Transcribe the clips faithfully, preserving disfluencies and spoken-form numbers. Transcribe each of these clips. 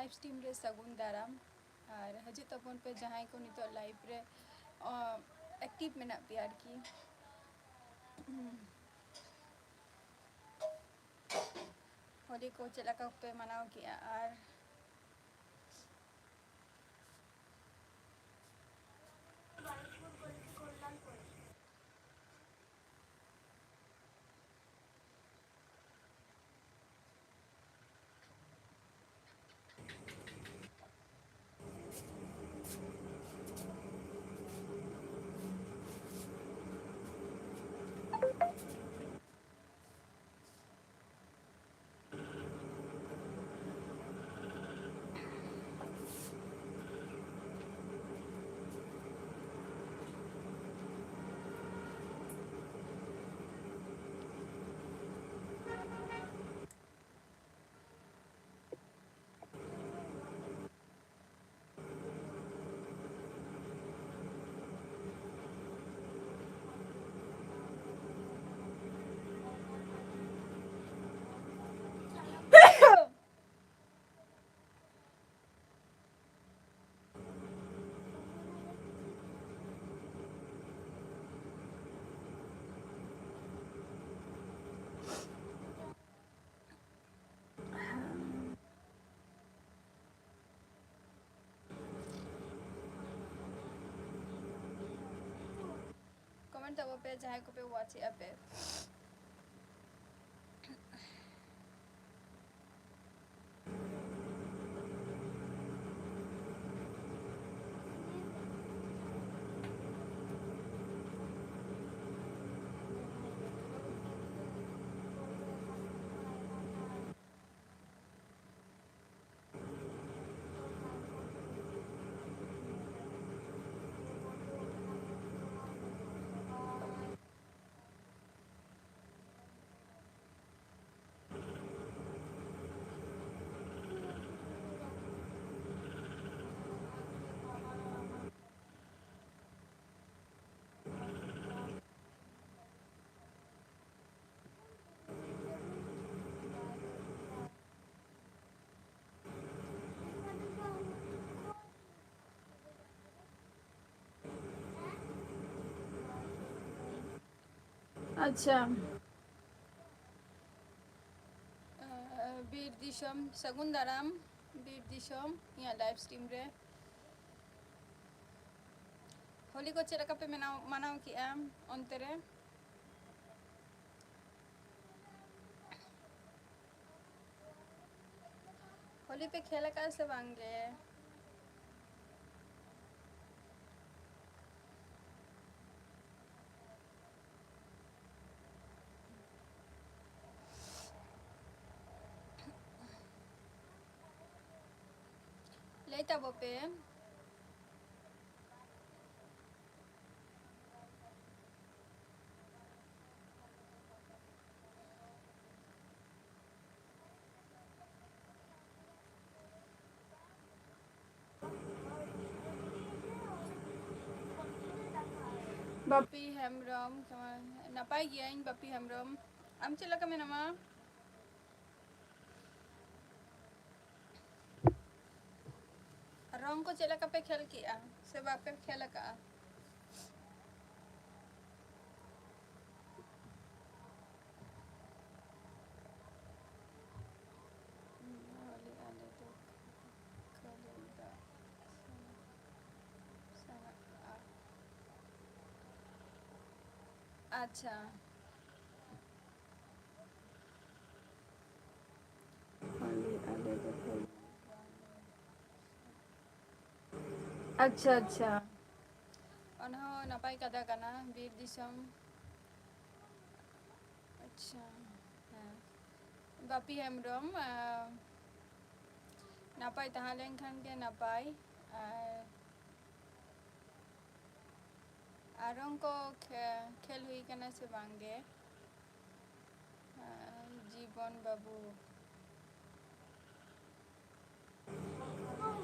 Live stream ᱨᱮ ᱥᱟᱹᱜᱩᱱ ᱫᱟᱨᱟᱢ᱾ ᱟᱨ ᱦᱤᱡᱩᱜ ᱛᱟᱵᱚᱱ ᱯᱮ ᱡᱟᱦᱟᱸᱭ ᱠᱚ ᱱᱤᱛᱚᱜ live ᱨᱮ, ᱚ, active ᱢᱮᱱᱟᱜ ᱯᱮᱭᱟ ᱟᱨᱠᱤ᱾ ᱦᱳᱞᱤ ᱠᱚ ᱪᱮᱫ ᱞᱮᱠᱟ ᱯᱮ ᱢᱟᱱᱟᱣ ᱠᱮᱜᱼᱟ? ᱟᱨ comment ᱛᱟᱵᱚ ᱯᱮ ᱡᱟᱦᱟᱸᱭ ᱠᱚᱯᱮ watch ᱮᱜᱼᱟ ᱯᱮ᱾ ᱟᱪᱪᱷᱟ᱾ ᱟᱸ, ᱵᱤᱨ ᱫᱤᱥᱚᱢ, ᱥᱟᱹᱜᱩᱱ ᱫᱟᱨᱟᱢ ᱵᱤᱨ ᱫᱤᱥᱚᱢ, ᱤᱧᱟᱹᱜ live stream ᱨᱮ᱾ ᱦᱳᱞᱤ ᱠᱚ ᱪᱮᱫ ᱞᱮᱠᱟ ᱯᱮ ᱢᱟᱱᱟᱣ, ᱢᱟᱱᱟᱣ ᱠᱮᱜᱼᱟ ᱚᱱᱛᱮ ᱨᱮ? ᱦᱳᱞᱤ ᱯᱮ ᱠᱷᱮᱞ ᱟᱠᱟᱫᱼᱟ ᱥᱮ ᱵᱟᱝ ᱜᱮ? ᱞᱟᱹᱭ ᱛᱟᱵᱚ ᱯᱮ᱾ ᱵᱟᱯᱤ ᱦᱮᱢᱵᱨᱚᱢ, ᱱᱟᱯᱟᱭ ᱜᱤᱭᱟᱹᱧ ᱵᱟᱯᱤ ᱦᱮᱢᱵᱨᱚᱢ, ᱟᱢ ᱪᱮᱫ ᱞᱮᱠᱟ ᱢᱮᱱᱟᱢᱟ? ᱨᱚᱝ ᱠᱚ ᱪᱮᱫ ᱞᱮᱠᱟ ᱯᱮ ᱠᱷᱮᱞ ᱠᱮᱜᱼᱟ ᱥᱮ ᱵᱟᱯᱮ ᱠᱷᱮᱞ ᱟᱠᱟᱜᱼᱟ? ᱟᱞᱮ ᱫᱚ ᱠᱷᱟᱹᱞᱤ ᱫᱟᱜ ᱥᱮᱱᱚᱜᱼᱟ᱾ ᱟᱪᱪᱷᱟ᱾ ᱟᱞᱮ, ᱟᱞᱮ ᱫᱚ ᱠᱷᱟᱹᱞᱤ ᱟᱪᱪᱷᱟ, ᱟᱪᱪᱷᱟ᱾ ᱚᱱᱟ ᱦᱚᱸ ᱱᱟᱯᱟᱭ ᱠᱟᱛᱷᱟ ᱠᱟᱱᱟ, ᱵᱤᱨ ᱫᱤᱥᱚᱢ᱾ ᱟᱪᱪᱷᱟ, ᱦᱮᱸ᱾ ᱵᱟᱯᱤ ᱦᱮᱢᱵᱨᱚᱢ, ᱟᱸ, ᱱᱟᱯᱟᱭ ᱛᱟᱦᱮᱸ ᱞᱮᱱᱠᱷᱟᱱ ᱜᱮ ᱱᱟᱯᱟᱭ᱾ ᱟᱨ, ᱟᱨ ᱨᱚᱝ ᱠᱚ ᱠᱷᱮ-, ᱠᱷᱮᱞ ᱦᱩᱭ ᱠᱟᱱᱟ ᱥᱮ ᱵᱟᱝ ᱜᱮ? ᱟᱸ, ᱡᱤᱵᱚᱱ ᱵᱟᱹᱵᱩ᱾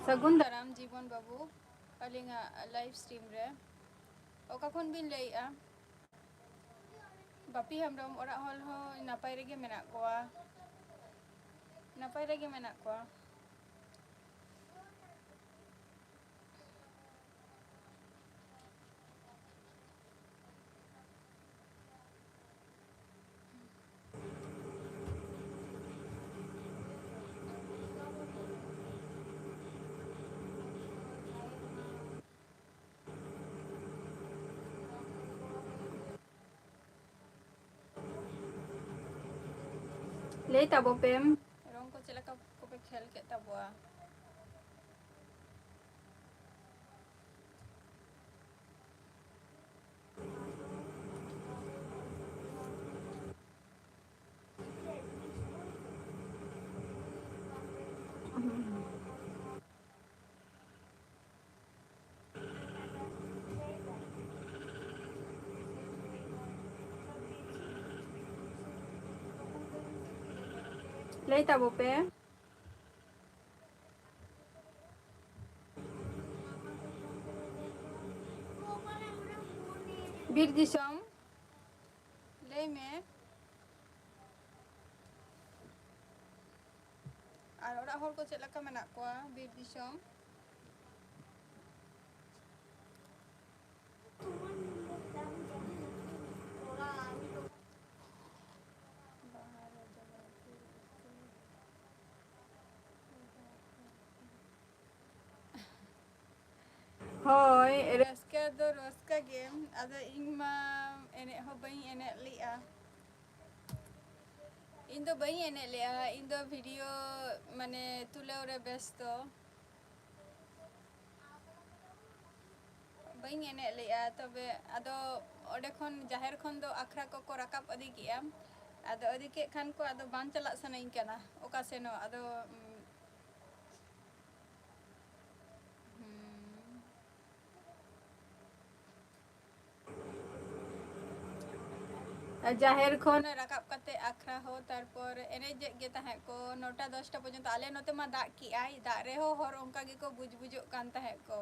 ᱥᱟᱹᱜᱩᱱ ᱫᱟᱨᱟᱢ ᱡᱤᱵᱚᱱ ᱵᱟᱹᱵᱩ, ᱟᱹᱞᱤᱧᱟᱜ live stream ᱨᱮ᱾ ᱚᱠᱟ ᱠᱷᱚᱱ ᱵᱤᱱ ᱞᱟᱹᱭᱮᱜᱼᱟ? ᱵᱟᱯᱤ ᱦᱮᱢᱵᱨᱚᱢ, ᱚᱲᱟᱜ ᱦᱚᱲ ᱦᱚᱸ ᱱᱟᱯᱟᱭ ᱨᱮᱜᱮ ᱢᱮᱱᱟᱜ ᱠᱚᱣᱟ, ᱱᱟᱯᱟᱭ ᱨᱮᱜᱮ ᱢᱮᱱᱟᱜ ᱠᱚᱣᱟ᱾ ᱞᱟᱹᱭ ᱛᱟᱵᱚ ᱯᱮ᱾ ᱨᱚᱝ ᱠᱚ ᱪᱮᱫ ᱞᱮᱠᱟ ᱠᱚᱯᱮ ᱠᱷᱮᱞ ᱠᱮᱫ ᱛᱟᱵᱚᱣᱟ? ᱞᱟᱹᱭ ᱛᱟᱵᱚ ᱯᱮ᱾ ᱵᱤᱨ ᱫᱤᱥᱚᱢ, ᱞᱟᱹᱭ ᱢᱮ᱾ ᱟᱨ ᱚᱲᱟᱜ ᱦᱚᱲ ᱠᱚ ᱪᱮᱫ ᱞᱮᱠᱟ ᱢᱮᱱᱟᱜ ᱠᱚᱣᱟ ᱵᱤᱨ ᱫᱤᱥᱚᱢ? ᱦᱳᱭ, ᱨᱟᱹᱥᱠᱟᱹ ᱫᱚ ᱨᱟᱹᱥᱠᱟᱹ ᱜᱮ᱾ ᱟᱫᱚ ᱤᱧ ᱢᱟ ᱮᱱᱮᱡ ᱦᱚᱸ ᱵᱟᱹᱧ ᱮᱱᱮᱡ ᱞᱮᱜᱼᱟ᱾ ᱤᱧ ᱫᱚ ᱵᱟᱹᱧ ᱮᱱᱮᱡ ᱞᱮᱜᱼᱟ, ᱤᱧ ᱫᱚ video ᱢᱟᱱᱮ ᱛᱩᱞᱟᱹᱣ ᱨᱮ ᱵᱮᱥᱛᱚ᱾ ᱵᱟᱹᱧ ᱮᱱᱮᱡ ᱞᱮᱜᱼᱟ, ᱛᱚᱵᱮ ᱟᱫᱚ ᱚᱸᱰᱮ ᱠᱷᱚᱱ, ᱡᱟᱦᱮᱨ ᱠᱷᱚᱱ ᱫᱚ ᱟᱠᱷᱲᱟ ᱠᱚᱠᱚ ᱨᱟᱠᱟᱵ ᱤᱫᱤ ᱠᱮᱜᱼᱟ᱾ ᱟᱫᱚ ᱤᱫᱤ ᱠᱮᱫ ᱠᱷᱟᱱ ᱠᱚ, ᱟᱫᱚ ᱵᱟᱝ ᱪᱟᱞᱟᱜ ᱥᱟᱱᱟᱧ ᱠᱟᱱᱟ ᱚᱠᱟ ᱥᱮᱱ ᱦᱚᱸ᱾ ᱟᱫᱚ, ᱩᱸ, ᱦᱩᱸ᱾ ᱡᱟᱦᱮᱨ ᱠᱷᱚᱱ ᱨᱟᱠᱟᱵ ᱠᱟᱛᱮ ᱟᱠᱷᱲᱟ ᱦᱚᱸ, ᱛᱟᱨᱯᱚᱨ ᱮᱱᱮᱡᱮᱫ ᱜᱮ ᱛᱟᱦᱮᱸᱫ ᱠᱚ ᱱᱚᱴᱟ ᱫᱚᱥᱴᱟ ᱯᱚᱨᱡᱚᱱᱛᱚ᱾ ᱟᱞᱮ ᱱᱚᱛᱮ ᱢᱟ ᱫᱟᱜ ᱠᱮᱜᱼᱟᱭ, ᱫᱟᱜ ᱨᱮᱦᱚᱸ ᱦᱚᱲ ᱚᱱᱠᱟ ᱜᱮᱠᱚ ᱵᱩᱡᱽ ᱵᱩᱡᱚᱜ ᱠᱟᱱ ᱛᱟᱦᱮᱸᱫ ᱠᱚ᱾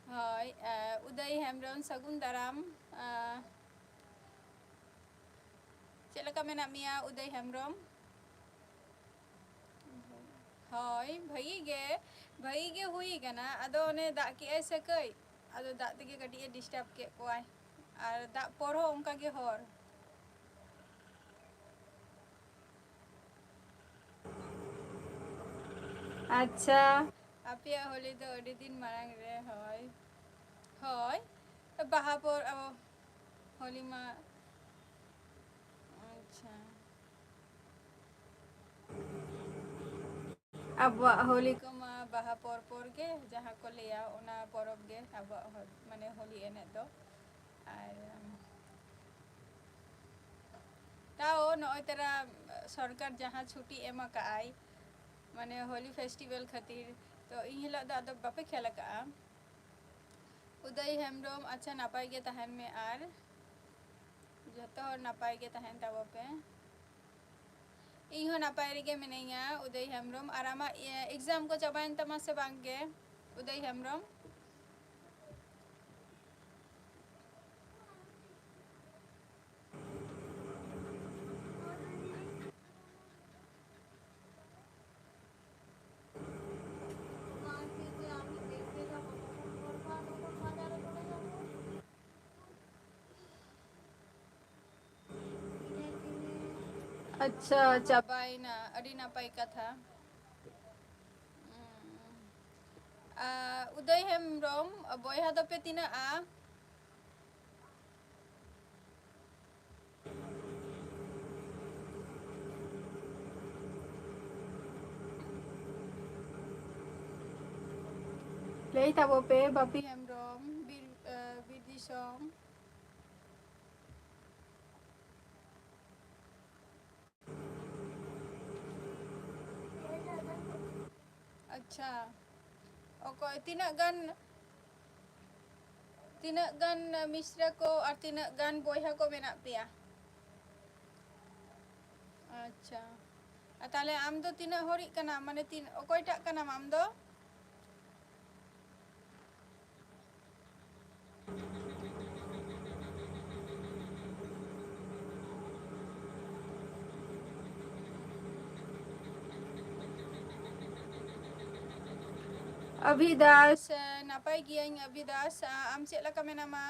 ᱦᱳᱭ, ᱮ, ᱩᱫᱚᱭ ᱦᱮᱢᱵᱨᱚᱢ, ᱥᱟᱹᱜᱩᱱ ᱫᱟᱨᱟᱢ᱾ ᱮ, ᱪᱮᱫ ᱞᱮᱠᱟ ᱢᱮᱱᱟᱜ ᱢᱮᱭᱟ, ᱩᱫᱚᱭ ᱦᱮᱢᱵᱨᱚᱢ? ᱦᱳᱭ, ᱵᱷᱟᱹᱜᱤ ᱜᱮ, ᱵᱷᱟᱹᱜᱤ ᱜᱮ ᱦᱩᱭ ᱠᱟᱱᱟ᱾ ᱟᱫᱚ ᱚᱱᱮ ᱫᱟᱜ ᱠᱮᱜᱼᱟᱭ ᱥᱮ ᱠᱟᱹᱡ, ᱟᱫᱚ ᱫᱟᱜ ᱛᱮᱜᱮ ᱠᱟᱹᱴᱤᱡ ᱮ disturb ᱠᱮᱫ ᱠᱚᱣᱟᱭ᱾ ᱟᱨ ᱫᱟᱜ ᱯᱚᱨ ᱦᱚᱸ ᱚᱱᱠᱟ ᱜᱮ ᱦᱚᱨ᱾ ᱟᱪᱪᱷᱟ, ᱟᱯᱮᱭᱟᱜ ᱦᱳᱞᱤ ᱫᱚ ᱟᱹᱰᱤ ᱫᱤᱱ ᱢᱟᱲᱟᱝ ᱨᱮ, ᱦᱳᱭ᱾ ᱦᱳᱭ, ᱵᱟᱦᱟ ᱯᱚᱨ, ᱚ, ᱦᱳᱞᱤ ᱢᱟ, ᱟᱪᱪᱷᱟ᱾ ᱟᱵᱚᱣᱟᱜ ᱦᱳᱞᱤ ᱠᱚᱢᱟ ᱵᱟᱦᱟ ᱯᱚᱨ ᱯᱚᱨ ᱜᱮ, ᱡᱟᱦᱟᱸ ᱠᱚ ᱞᱟᱹᱭᱟ, ᱚᱱᱟ ᱯᱚᱨᱚᱵᱽ ᱜᱮ ᱟᱵᱚᱣᱟᱜ ᱦᱳ-, ᱢᱟᱱᱮ, ᱦᱳᱞᱤ ᱮᱱᱮᱡ ᱫᱚ᱾ ᱟᱨ, ᱩᱢ, ᱛᱟᱣ ᱱᱚᱜᱼᱚᱭ ᱛᱟᱨᱟ ᱥᱚᱨᱠᱟᱨ ᱡᱟᱦᱟᱸ ᱪᱷᱩᱴᱤ ᱮᱢ ᱟᱠᱟᱫᱼᱟᱭ, ᱢᱟᱱᱮ, ᱦᱳᱞᱤ ᱯᱷᱮᱥᱴᱤᱵᱷᱮᱞ ᱠᱷᱟᱹᱛᱤᱨ, ᱛᱚ, ᱤᱱ ᱦᱤᱞᱳᱜ ᱫᱚ ᱟᱫᱚ ᱵᱟᱯᱮ ᱠᱷᱮᱞ ᱟᱠᱟᱫᱼᱟ? ᱩᱫᱚᱭ ᱦᱮᱢᱵᱨᱚᱢ, ᱟᱪᱪᱷᱟ, ᱱᱟᱯᱟᱭ ᱜᱮ ᱛᱟᱦᱮᱱ ᱢᱮ ᱟᱨ ᱡᱚᱛᱚ ᱦᱚᱲ ᱱᱟᱯᱟᱭ ᱜᱮ ᱛᱟᱦᱮᱱ ᱛᱟᱵᱚ ᱯᱮ᱾ ᱤᱧ ᱦᱚᱸ ᱱᱟᱯᱟᱭ ᱨᱮᱜᱮ ᱢᱤᱱᱟᱹᱧᱟ, ᱩᱫᱚᱭ ᱦᱮᱢᱵᱨᱚᱢ᱾ ᱟᱨ ᱟᱢᱟᱜ, ᱤᱭᱟᱹ, exam ᱠᱚ ᱪᱟᱵᱟᱭᱮᱱ ᱛᱟᱢᱟ ᱥᱮ ᱵᱟᱝ ᱜᱮ, ᱩᱫᱚᱭ ᱦᱮᱢᱵᱨᱚᱢ? ᱟᱪᱪᱷᱟ, ᱪᱟᱵᱟᱭᱮᱱᱟ᱾ ᱟᱹᱰᱤ ᱱᱟᱯᱟᱭ ᱠᱟᱛᱷᱟ᱾ ᱩᱸ, ᱟ, ᱩᱫᱚᱭ ᱦᱮᱢᱵᱨᱚᱢ, ᱵᱚᱭᱦᱟ ᱫᱚᱯᱮ ᱛᱤᱱᱟᱹᱜᱼᱟ? ᱞᱟᱹᱭ ᱛᱟᱵᱚ ᱯᱮ, ᱵᱟᱯᱤ ᱦᱮᱢᱵᱨᱚᱢ, ᱵᱤᱨ, ᱮ, ᱵᱤᱨ ᱫᱤᱥᱚᱢ᱾ ᱟᱪᱪᱷᱟ, ᱚᱠᱚᱭ, ᱛᱤᱱᱟᱹᱜ ᱜᱟᱱ, ᱛᱤᱱᱟᱹᱜ ᱜᱟᱱ ᱢᱤᱥᱨᱟ ᱠᱚ ᱟᱨ ᱛᱤᱱᱟᱹᱜ ᱜᱟᱱ ᱵᱚᱭᱦᱟ ᱠᱚ ᱢᱮᱱᱟᱜ ᱯᱮᱭᱟ? ᱟᱪᱪᱷᱟ, ᱟᱨ ᱛᱟᱦᱞᱮ ᱟᱢ ᱫᱚ ᱛᱤᱱᱟᱹᱜ ᱦᱚᱲᱤᱡ ᱠᱟᱱᱟᱢ? ᱢᱟᱱᱮ, ᱛᱤᱱ-, ᱚᱠᱚᱭᱴᱟᱜ ᱠᱟᱱᱟᱢ ᱟᱢ ᱫᱚ? ᱚᱵᱷᱤᱫᱟᱥ, ᱱᱟᱯᱟᱭ ᱜᱤᱭᱟᱹᱧ ᱚᱵᱷᱤᱫᱟᱥ, ᱟᱢ ᱪᱮᱫ ᱞᱮᱠᱟ ᱢᱮᱱᱟᱢᱟ?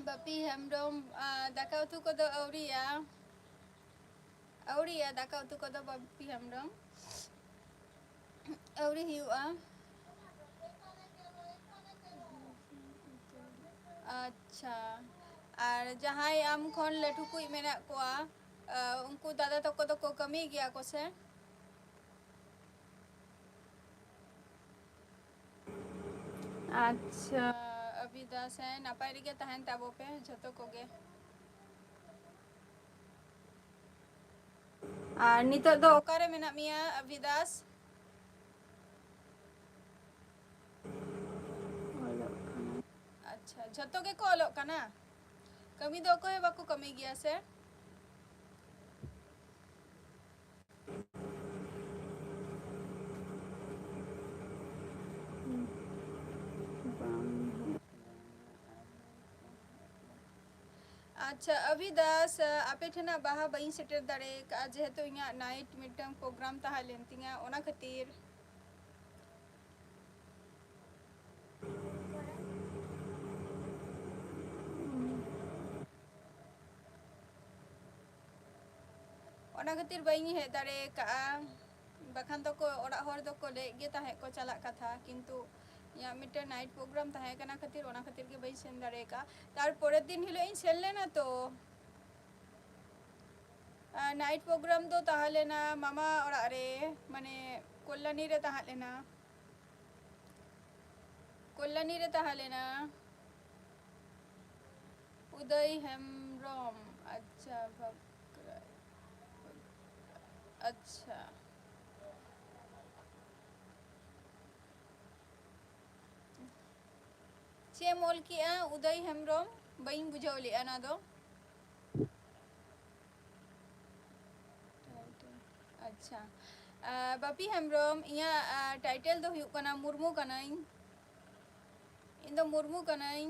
ᱵᱟᱯᱤ ᱦᱮᱢᱵᱨᱚᱢ, ᱟ, ᱫᱟᱠᱟ ᱩᱛᱩ ᱠᱚᱫᱚ ᱟᱹᱣᱨᱤᱭᱟ? ᱟᱹᱣᱨᱤᱭᱟ ᱫᱟᱠᱟ ᱩᱛᱩ ᱠᱚᱫᱚ, ᱵᱟᱯᱤ ᱦᱮᱢᱵᱨᱚᱢ? ᱟᱹᱣᱨᱤ ᱦᱩᱭᱩᱜᱼᱟ᱾ ᱟᱪᱪᱷᱟ, ᱟᱨ ᱡᱟᱦᱟᱸᱭ ᱟᱢ ᱠᱷᱚᱱ ᱞᱟᱹᱴᱩ ᱠᱩᱡ ᱢᱮᱱᱟᱜ ᱠᱚᱣᱟ, ᱟᱨ ᱩᱱᱠᱩ ᱫᱟᱫᱟ ᱛᱟᱠᱚ ᱫᱚᱠᱚ ᱠᱟᱹᱢᱤ ᱜᱮᱭᱟ ᱠᱚ ᱥᱮ? ᱟᱪᱪᱷᱟ, ᱟᱵᱷᱤᱫᱟᱥ, ᱦᱮᱸ, ᱱᱟᱯᱟᱭ ᱨᱮᱜᱮ ᱛᱟᱦᱮᱱ ᱛᱟᱵᱚ ᱯᱮ ᱡᱷᱚᱛᱚ ᱠᱚᱜᱮ᱾ ᱟᱨ ᱱᱤᱛᱚᱜ ᱫᱚ ᱚᱠᱟᱨᱮ ᱢᱮᱱᱟᱜ ᱢᱮᱭᱟ, ᱟᱵᱷᱤᱫᱟᱥ? ᱚᱞᱚᱜ ᱠᱟᱱᱟ᱾ ᱟᱪᱪᱷᱟ, ᱡᱷᱚᱛᱚ ᱜᱮᱠᱚ ᱚᱞᱚᱜ ᱠᱟᱱᱟ? ᱠᱟᱹᱢᱤ ᱫᱚ ᱚᱠᱚᱭ ᱦᱚᱸ ᱵᱟᱠᱚ ᱠᱟᱹᱢᱤ ᱜᱮᱭᱟ ᱥᱮ? ᱵᱟᱝ ᱦᱮᱡ ᱞᱮᱱᱟ᱾ ᱟᱪᱪᱷᱟ, ᱟᱵᱷᱤᱫᱟᱥ, ᱟᱯᱮ ᱴᱷᱮᱱᱟᱜ ᱵᱟᱦᱟ ᱵᱟᱹᱧ ᱥᱮᱴᱮᱨ ᱫᱟᱲᱮ ᱠᱟᱜᱼᱟ, ᱡᱮᱦᱮᱛᱩ ᱤᱧᱟᱹᱜ night ᱢᱤᱫᱴᱟᱝ program ᱛᱟᱦᱮᱸ ᱞᱮᱱ ᱛᱤᱧᱟᱹ, ᱚᱱᱟ ᱠᱷᱟᱹᱛᱤᱨ᱾ ᱚᱱᱟ ᱠᱷᱟᱹᱛᱤᱨ ᱵᱟᱹᱧ ᱦᱮᱡ ᱫᱟᱲᱮ ᱠᱟᱜᱼᱟ, ᱵᱟᱠᱷᱟᱱ ᱫᱚᱠᱚ, ᱚᱲᱟᱜ ᱦᱚᱲ ᱫᱚᱠᱚ ᱞᱟᱹᱭᱮᱫ ᱜᱮ ᱛᱟᱦᱮᱸᱫ ᱠᱚ ᱪᱟᱞᱟᱜ ᱠᱟᱛᱷᱟ, ᱠᱤᱱᱛᱩ ᱤᱧᱟᱹᱜ ᱢᱤᱫᱴᱮᱱ night program ᱛᱟᱦᱮᱸ ᱠᱟᱱᱟ ᱠᱷᱟᱹᱛᱤᱨ, ᱚᱱᱟ ᱠᱷᱟᱹᱛᱤᱨ ᱜᱮ ᱵᱟᱹᱧ ᱥᱮᱱ ᱫᱟᱲᱮ ᱠᱟᱜᱼᱟ᱾ ᱛᱟᱨᱯᱚᱨᱮᱨ ᱫᱤᱱ ᱦᱤᱞᱳᱜ ᱤᱧ ᱥᱮᱱ ᱞᱮᱱᱟ ᱛᱚ, ᱟᱨ night program ᱫᱚ ᱛᱟᱦᱮᱸ ᱞᱮᱱᱟ ᱢᱟᱢᱟ ᱚᱲᱟᱜ ᱨᱮ, ᱢᱟᱱᱮ ᱠᱚᱞᱞᱟᱱᱤ ᱨᱮ ᱛᱟᱦᱮᱸ ᱞᱮᱱᱟ, ᱠᱚᱞᱞᱟᱱᱤ ᱨᱮ ᱛᱟᱦᱮᱸ ᱞᱮᱱᱟ᱾ ᱩᱫᱚᱭ ᱦᱮᱢᱵᱨᱚᱢ, ᱟᱪᱪᱷᱟ, ᱵᱷᱟᱜᱽᱨᱟᱭ, ᱟᱪᱪᱷᱟ᱾ ᱪᱮᱫ ᱮᱢ ᱚᱞ ᱠᱮᱜᱼᱟ ᱩᱫᱚᱭ ᱦᱮᱢᱵᱨᱚᱢ? ᱵᱟᱹᱧ ᱵᱩᱡᱷᱟᱹᱣ ᱞᱮᱜᱼᱟ ᱚᱱᱟ ᱫᱚ᱾ ᱟᱪᱪᱷᱟ, ᱟᱨ ᱵᱟᱯᱤ ᱦᱮᱢᱵᱨᱚᱢ, ᱤᱧᱟᱹᱜ, ᱟᱨ, title ᱫᱚ ᱦᱩᱭᱩᱜ ᱠᱟᱱᱟ ᱢᱩᱨᱢᱩ ᱠᱟᱹᱱᱟᱹᱧ᱾ ᱤᱧ ᱫᱚ ᱢᱩᱨᱢᱩ ᱠᱟᱹᱱᱟᱹᱧ᱾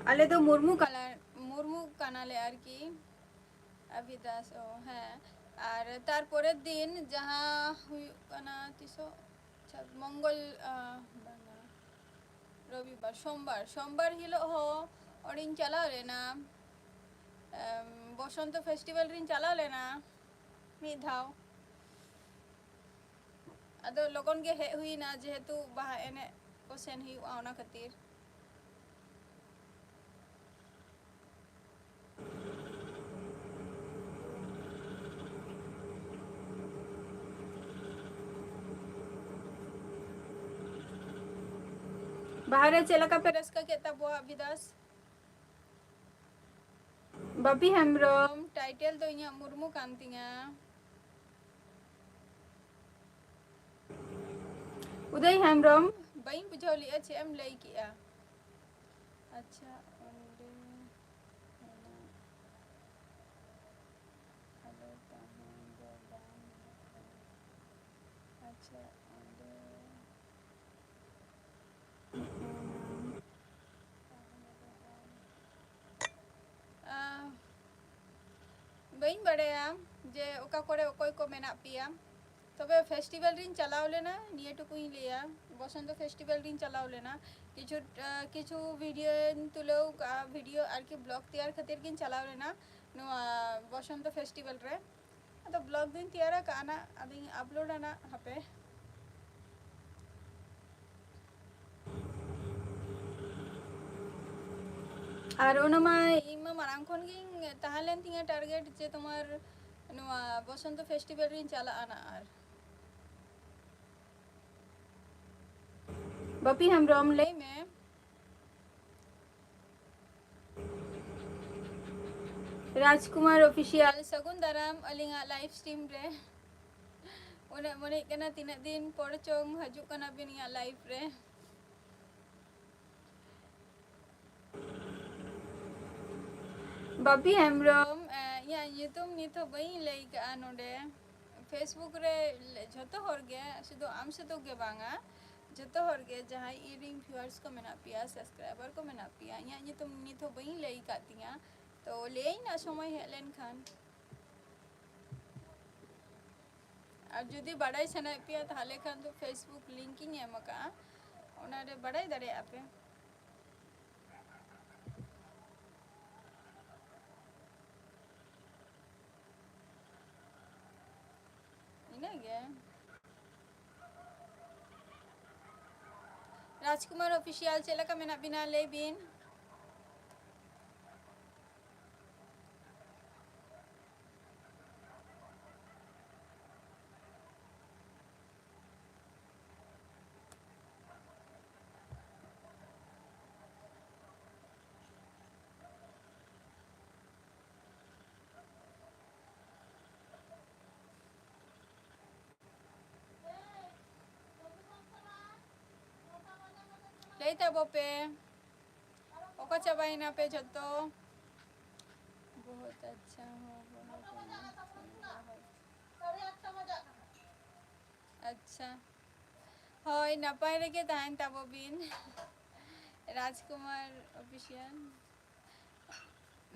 ᱟᱞᱮ ᱫᱚ ᱢᱩᱨᱢᱩ ᱠᱟᱱᱟ, ᱢᱩᱨᱢᱩ ᱠᱟᱱᱟᱞᱮ ᱟᱨᱠᱤ᱾ ᱟᱵᱷᱤᱫᱟᱥ, ᱚ, ᱦᱮᱸ᱾ ᱟᱨ ᱛᱟᱨᱯᱚᱨᱮᱨ ᱫᱤᱱ ᱡᱟᱦᱟᱸ ᱦᱩᱭᱩᱜ ᱠᱟᱱᱟ, ᱛᱤᱥᱚᱜ? ᱟᱪᱪᱷᱟ, ᱢᱚᱝᱜᱚᱞ, ᱟᱸ, ᱵᱟᱝᱟ, ᱨᱚᱵᱤᱵᱟᱨ, ᱥᱳᱢᱵᱟᱨ, ᱥᱳᱢᱵᱟᱨ ᱦᱤᱞᱳᱜ ᱦᱚᱸ ᱚᱸᱰᱮᱧ ᱪᱟᱞᱟᱣ ᱞᱮᱱᱟ᱾ ᱮᱢ, ᱵᱚᱥᱚᱱᱛᱚ festival ᱨᱤᱧ ᱪᱟᱞᱟᱣ ᱞᱮᱱᱟ ᱢᱤᱫ ᱫᱷᱟᱣ᱾ ᱟᱫᱚ ᱞᱚᱜᱚᱱ ᱜᱮ ᱦᱮᱡ ᱦᱩᱭᱱᱟ, ᱡᱮᱦᱮᱛᱩ ᱵᱟᱦᱟ ᱮᱱᱮᱡ ᱠᱚ ᱥᱮᱱ ᱦᱩᱭᱩᱜᱼᱟ, ᱚᱱᱟ ᱠᱷᱟᱹᱛᱤᱨ᱾ ᱵᱟᱦᱟ ᱨᱮ ᱪᱮᱫ ᱞᱮᱠᱟ ᱯᱮ ᱨᱟᱹᱥᱠᱟᱹ ᱠᱮᱫ ᱛᱟᱵᱚᱣᱟ, ᱵᱤᱫᱟᱥ? ᱵᱟᱯᱤ ᱦᱮᱢᱵᱨᱚᱢ, title ᱫᱚ ᱤᱧᱟᱹᱜ ᱢᱩᱨᱢᱩ ᱠᱟᱱ ᱛᱤᱧᱟ᱾ ᱩᱫᱚᱭ ᱦᱮᱢᱵᱨᱚᱢ, ᱵᱟᱹᱧ ᱵᱩᱡᱷᱟᱹᱣ ᱞᱮᱜᱼᱟ ᱪᱮᱫ ᱮᱢ ᱞᱟᱹᱭ ᱠᱮᱜᱼᱟ᱾ ᱟᱪᱪᱷᱟ, ᱚᱸᱰᱮ ᱢᱮᱱᱟᱜ, ᱟᱞᱮ ᱛᱟᱦᱮᱱ ᱫᱚ ᱵᱟᱝ ᱢᱮᱱᱟᱜ ᱞᱮᱭᱟ᱾ ᱟᱪᱪᱷᱟ, ᱚᱸᱰᱮ ᱟᱸ, ᱵᱟᱹᱧ ᱵᱟᱲᱟᱭᱟ ᱡᱮ ᱚᱠᱟ ᱠᱚᱨᱮ ᱚᱠᱚᱭ ᱠᱚ ᱢᱮᱱᱟᱜ ᱯᱮᱭᱟ, ᱛᱚᱵᱮ festival ᱨᱤᱧ ᱪᱟᱞᱟᱣ ᱞᱮᱱᱟ, ᱱᱤᱭᱟᱹ ᱴᱩᱠᱩᱧ ᱞᱟᱹᱭᱟ, ᱵᱚᱥᱚᱱᱛᱚ festival ᱨᱤᱧ ᱪᱟᱞᱟᱣ ᱞᱮᱱᱟ᱾ ᱠᱤᱪᱷᱩ, ᱟᱸ, ᱠᱤᱪᱷᱩ videoᱧ ᱛᱩᱞᱟᱹᱣ ᱠᱟᱜᱼᱟ, video ᱟᱨᱠᱤ vlog ᱛᱮᱭᱟᱨ ᱠᱷᱟᱹᱛᱤᱨ ᱜᱤᱧ ᱪᱟᱞᱟᱣ ᱞᱮᱱᱟ ᱱᱚᱣᱟ ᱵᱚᱥᱚᱱᱛᱚ festival ᱨᱮ᱾ ᱟᱫᱚ vlog ᱫᱚᱧ ᱛᱮᱭᱟᱨ ᱟᱠᱟᱜᱼᱟ ᱱᱟᱜ, ᱟᱫᱚᱧ uploadᱟ ᱱᱟᱜ ᱦᱟᱯᱮ᱾ ᱟᱨ ᱚᱱᱟ ᱢᱟ ᱤᱧ ᱢᱟ ᱢᱟᱲᱟᱝ ᱠᱷᱚᱱ ᱜᱤᱧ ᱛᱟᱦᱮᱸ ᱞᱮᱱ ᱛᱤᱧᱟᱹ target ᱡᱮ ᱛᱳᱢᱟᱨ ᱱᱚᱣᱟ ᱵᱚᱥᱚᱱᱛᱚ festival ᱨᱤᱧ ᱪᱟᱞᱟᱜᱼᱟ ᱱᱟᱜ᱾ ᱟᱨ ᱵᱟᱯᱤ ᱦᱮᱢᱵᱨᱚᱢ, ᱞᱟᱹᱭ ᱢᱮ᱾ ᱨᱟᱡᱽᱠᱩᱢᱟᱨ Official, ᱥᱟᱹᱜᱩᱱ ᱫᱟᱨᱟᱢ ᱟᱹᱞᱤᱧᱟᱜ live stream ᱨᱮ᱾ ᱩᱱᱟᱹᱜ ᱢᱚᱱᱮᱜ ᱠᱟᱱᱟ ᱛᱤᱱᱟᱹᱜ ᱫᱤᱱ ᱯᱚᱨ ᱪᱚᱝ ᱦᱤᱡᱩᱜ ᱠᱟᱱᱟ ᱵᱤᱱ ᱤᱧᱟᱹᱜ live ᱨᱮ᱾ ᱵᱟᱯᱤ ᱦᱮᱢᱵᱨᱚᱢ, ᱮ, ᱤᱧᱟᱹᱜ ᱧᱩᱛᱩᱢ ᱱᱤᱛ ᱦᱚᱸ ᱵᱟᱹᱧ ᱞᱟᱹᱭ ᱠᱟᱜᱼᱟ ᱱᱚᱰᱮ᱾ Facebook ᱨᱮ ᱡᱷᱚᱛᱚ ᱦᱚᱲ ᱜᱮ, ᱥᱩᱫᱷᱩ ᱟᱢ ᱥᱩᱫᱷᱩ ᱜᱮ ᱵᱟᱝᱟ, ᱡᱷᱚᱛᱚ ᱦᱚᱲ ᱜᱮ ᱡᱟᱦᱟᱸᱭ ᱤᱧ ᱨᱮᱱ viewers ᱠᱚ ᱢᱮᱱᱟᱜ ᱯᱮᱭᱟ, subscriber ᱠᱚ ᱢᱮᱱᱟᱜ ᱯᱮᱭᱟ, ᱤᱧᱟᱹᱜ ᱧᱩᱛᱩᱢ ᱱᱤᱛ ᱦᱚᱸ ᱵᱟᱹᱧ ᱞᱟᱹᱭ ᱟᱠᱟᱫ ᱛᱤᱧᱟ᱾ ᱛᱚ ᱞᱟᱹᱭᱟᱹᱧ ᱱᱟᱜ ᱥᱚᱢᱚᱭ ᱦᱮᱡ ᱞᱮᱱᱠᱷᱟᱱ᱾ ᱟᱨ ᱡᱩᱫᱤ ᱵᱟᱲᱟᱭ ᱥᱟᱱᱟᱭᱮᱫ ᱯᱮᱭᱟ, ᱛᱟᱦᱚᱞᱮ ᱠᱷᱟᱱ ᱫᱚ Facebook link ᱤᱧ ᱮᱢ ᱟᱠᱟᱫᱼᱟ, ᱚᱱᱟᱨᱮ ᱵᱟᱲᱟᱭ ᱫᱟᱲᱮᱭᱟᱜᱼᱟ ᱯᱮ᱾ ᱤᱱᱟᱹᱜᱮ᱾ ᱨᱟᱡᱽᱠᱩᱢᱟᱨ ᱚᱯᱷᱤᱥᱤᱭᱟᱞ, ᱪᱮᱫ ᱞᱮᱠᱟ ᱢᱮᱱᱟᱜ ᱵᱤᱱᱟ? ᱞᱟᱹᱭ ᱵᱤᱱ᱾ ᱞᱟᱹᱭ ᱛᱟᱵᱚ ᱯᱮ, ᱚᱠᱟ ᱪᱟᱵᱟᱭᱮᱱᱟ ᱯᱮ ᱡᱷᱚᱛᱚ? ᱵᱚᱦᱩᱛ ᱟᱪᱪᱷᱟ, ᱦᱚᱸ, ᱵᱚᱦᱩᱛ ᱟᱪᱪᱷᱟ᱾ ᱟᱪᱪᱷᱟ, ᱦᱳᱭ, ᱱᱟᱯᱟᱭ ᱨᱮᱜᱮ ᱛᱟᱦᱮᱱ ᱛᱟᱵᱚ ᱵᱤᱱ᱾ ᱨᱟᱡᱽᱠᱩᱢᱟᱨ ᱚᱯᱷᱤᱥᱤᱭᱟᱞ,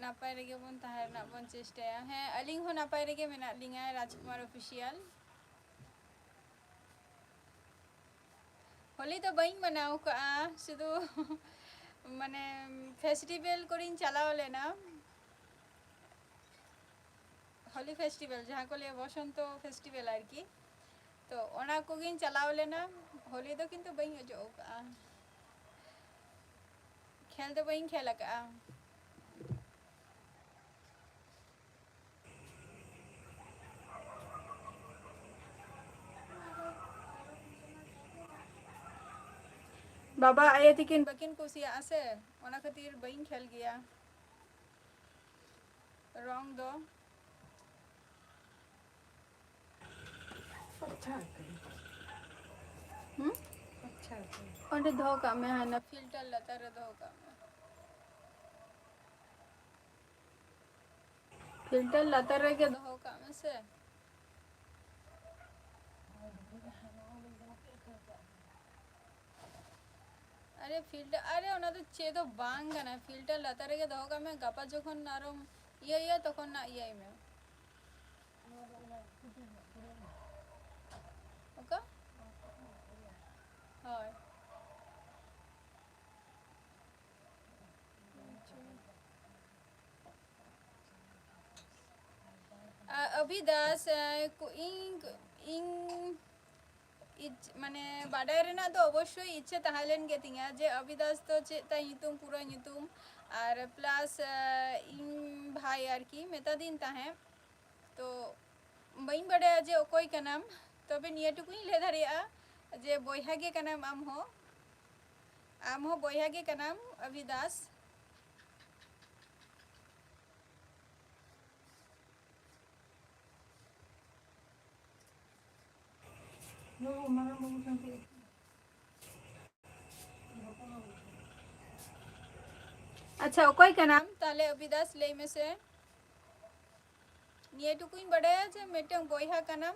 ᱱᱟᱯᱟᱭ ᱨᱮᱜᱮ ᱵᱚᱱ ᱛᱟᱦᱮᱸ ᱨᱮᱱᱟᱜ ᱵᱚᱱ ᱪᱮᱥᱴᱟᱭᱟ᱾ ᱦᱮᱸ, ᱟᱹᱞᱤᱧ ᱦᱚᱸ ᱱᱟᱯᱟᱭ ᱨᱮᱜᱮ ᱢᱮᱱᱟᱜ ᱞᱤᱧᱟ, ᱨᱟᱡᱽᱠᱩᱢᱟᱨ ᱚᱯᱷᱤᱥᱤᱭᱟᱞ᱾ ᱦᱳᱞᱤ ᱫᱚ ᱵᱟᱹᱧ ᱢᱟᱱᱟᱣ ᱠᱟᱜᱼᱟ, ᱥᱩᱫᱷᱩ ᱢᱟᱱᱮ ᱯᱷᱮᱥᱴᱤᱵᱮᱞ ᱠᱚᱨᱮᱧ ᱪᱟᱞᱟᱣ ᱞᱮᱱᱟ, ᱦᱳᱞᱤ ᱯᱷᱮᱥᱴᱤᱵᱮᱞ, ᱡᱟᱦᱟᱸ ᱠᱚ ᱞᱟᱹᱭᱟ ᱵᱚᱥᱚᱱᱛᱚ ᱯᱷᱮᱥᱴᱤᱵᱮᱞ ᱟᱨᱠᱤ, ᱛᱚ ᱚᱱᱟ ᱠᱚᱜᱮᱧ ᱪᱟᱞᱟᱣ ᱞᱮᱱᱟ᱾ ᱦᱳᱞᱤ ᱫᱚ ᱠᱤᱱᱛᱩ ᱵᱟᱹᱧ ᱚᱡᱚᱜ ᱟᱠᱟᱜᱼᱟ, ᱠᱷᱮᱞ ᱫᱚ ᱵᱟᱹᱧ ᱠᱷᱮᱞ ᱟᱠᱟᱜᱼᱟ᱾ ᱵᱟᱵᱟ ᱟᱭᱳ ᱛᱤᱠᱤᱱ ᱵᱟᱹᱠᱤᱱ ᱠᱩᱥᱤᱭᱟᱜᱼᱟ ᱥᱮ, ᱚᱱᱟ ᱠᱷᱟᱹᱛᱤᱨ ᱵᱟᱹᱧ ᱠᱷᱮᱞ ᱜᱮᱭᱟ ᱨᱚᱝ ᱫᱚ᱾ ᱟᱪᱪᱷᱟ ᱦᱩᱸ? ᱟᱪᱪᱷᱟ᱾ ᱚᱸᱰᱮ ᱫᱚᱦᱚ ᱠᱟᱜ ᱢᱮ, ᱦᱟᱱᱟ ᱯᱷᱤᱞᱴᱟᱨ ᱞᱟᱛᱟᱨ ᱨᱮ ᱫᱚᱦᱚ ᱠᱟᱜ ᱢᱮ᱾ ᱯᱷᱤᱞᱴᱟᱨ ᱞᱟᱛᱟᱨ ᱨᱮᱜᱮ ᱫᱚᱦᱚ ᱠᱟᱜ ᱢᱮᱥᱮ᱾ ᱟᱨᱮ ᱯᱷᱤᱞᱴᱟᱨ, ᱟᱨᱮ ᱚᱱᱟ ᱫᱚ ᱪᱮᱫ ᱫᱚ ᱵᱟᱝ ᱠᱟᱱᱟ, ᱯᱷᱤᱞᱴᱟᱨ ᱞᱟᱛᱟᱨ ᱨᱮᱜᱮ ᱫᱚᱦᱚ ᱠᱟᱜ ᱢᱮ, ᱜᱟᱯᱟ ᱡᱚᱠᱷᱚᱱ ᱟᱨᱚᱢ ᱤᱭᱟᱹᱭᱟ ᱛᱚᱠᱷᱚᱱ ᱱᱟ ᱤᱭᱟᱹᱭ ᱢᱮ᱾ ᱚᱠᱟ? ᱦᱳᱭ᱾ ᱟ, ᱟᱵᱷᱤ ᱫᱟᱥ, ᱟ, ᱠᱩ-, ᱤᱧ, ᱤᱧ, ᱤᱪ-, ᱢᱟᱱᱮ ᱵᱟᱰᱟᱭ ᱨᱮᱱᱟᱜ ᱫᱚ ᱚᱵᱚᱥᱥᱳᱭ ᱤᱪᱪᱷᱟᱹ ᱛᱟᱦᱮᱸ ᱞᱮᱱ ᱜᱮ ᱛᱤᱧᱟ ᱡᱮ ᱚᱵᱤᱫᱟᱥ ᱫᱚ ᱪᱮᱫ ᱛᱟᱭ ᱧᱩᱛᱩᱢ, ᱯᱩᱨᱟᱹ ᱧᱩᱛᱩᱢ, ᱟᱨ plus, ᱟᱸ, ᱤᱧ ᱵᱷᱟᱭ ᱟᱨᱠᱤ ᱢᱮᱛᱟ ᱫᱤᱧ ᱛᱟᱦᱮᱸᱫ᱾ ᱛᱚ ᱵᱟᱹᱧ ᱵᱟᱰᱟᱭᱟ ᱡᱮ ᱚᱠᱚᱭ ᱠᱟᱱᱟᱢ, ᱛᱚᱵᱮ ᱱᱤᱭᱟᱹ ᱴᱩᱠᱩᱧ ᱞᱟᱹᱭ ᱫᱟᱲᱮᱭᱟᱜᱼᱟ ᱡᱮ ᱵᱚᱭᱦᱟ ᱜᱮ ᱠᱟᱱᱟᱢ ᱟᱢ ᱦᱚᱸ, ᱟᱢ ᱦᱚᱸ ᱵᱚᱭᱦᱟ ᱜᱮ ᱠᱟᱱᱟᱢ ᱚᱵᱤᱫᱟᱥ᱾ ᱟᱪᱪᱷᱟ, ᱚᱠᱚᱭ ᱠᱟᱱᱟᱢ ᱛᱟᱦᱞᱮ ᱚᱵᱤᱫᱟᱥ? ᱞᱟᱹᱭ ᱢᱮᱥᱮ᱾ ᱱᱤᱭᱟᱹ ᱴᱩᱠᱩᱧ ᱵᱟᱰᱟᱭᱟ ᱡᱮ ᱢᱤᱫᱴᱟᱝ ᱵᱚᱭᱦᱟ ᱠᱟᱱᱟᱢ᱾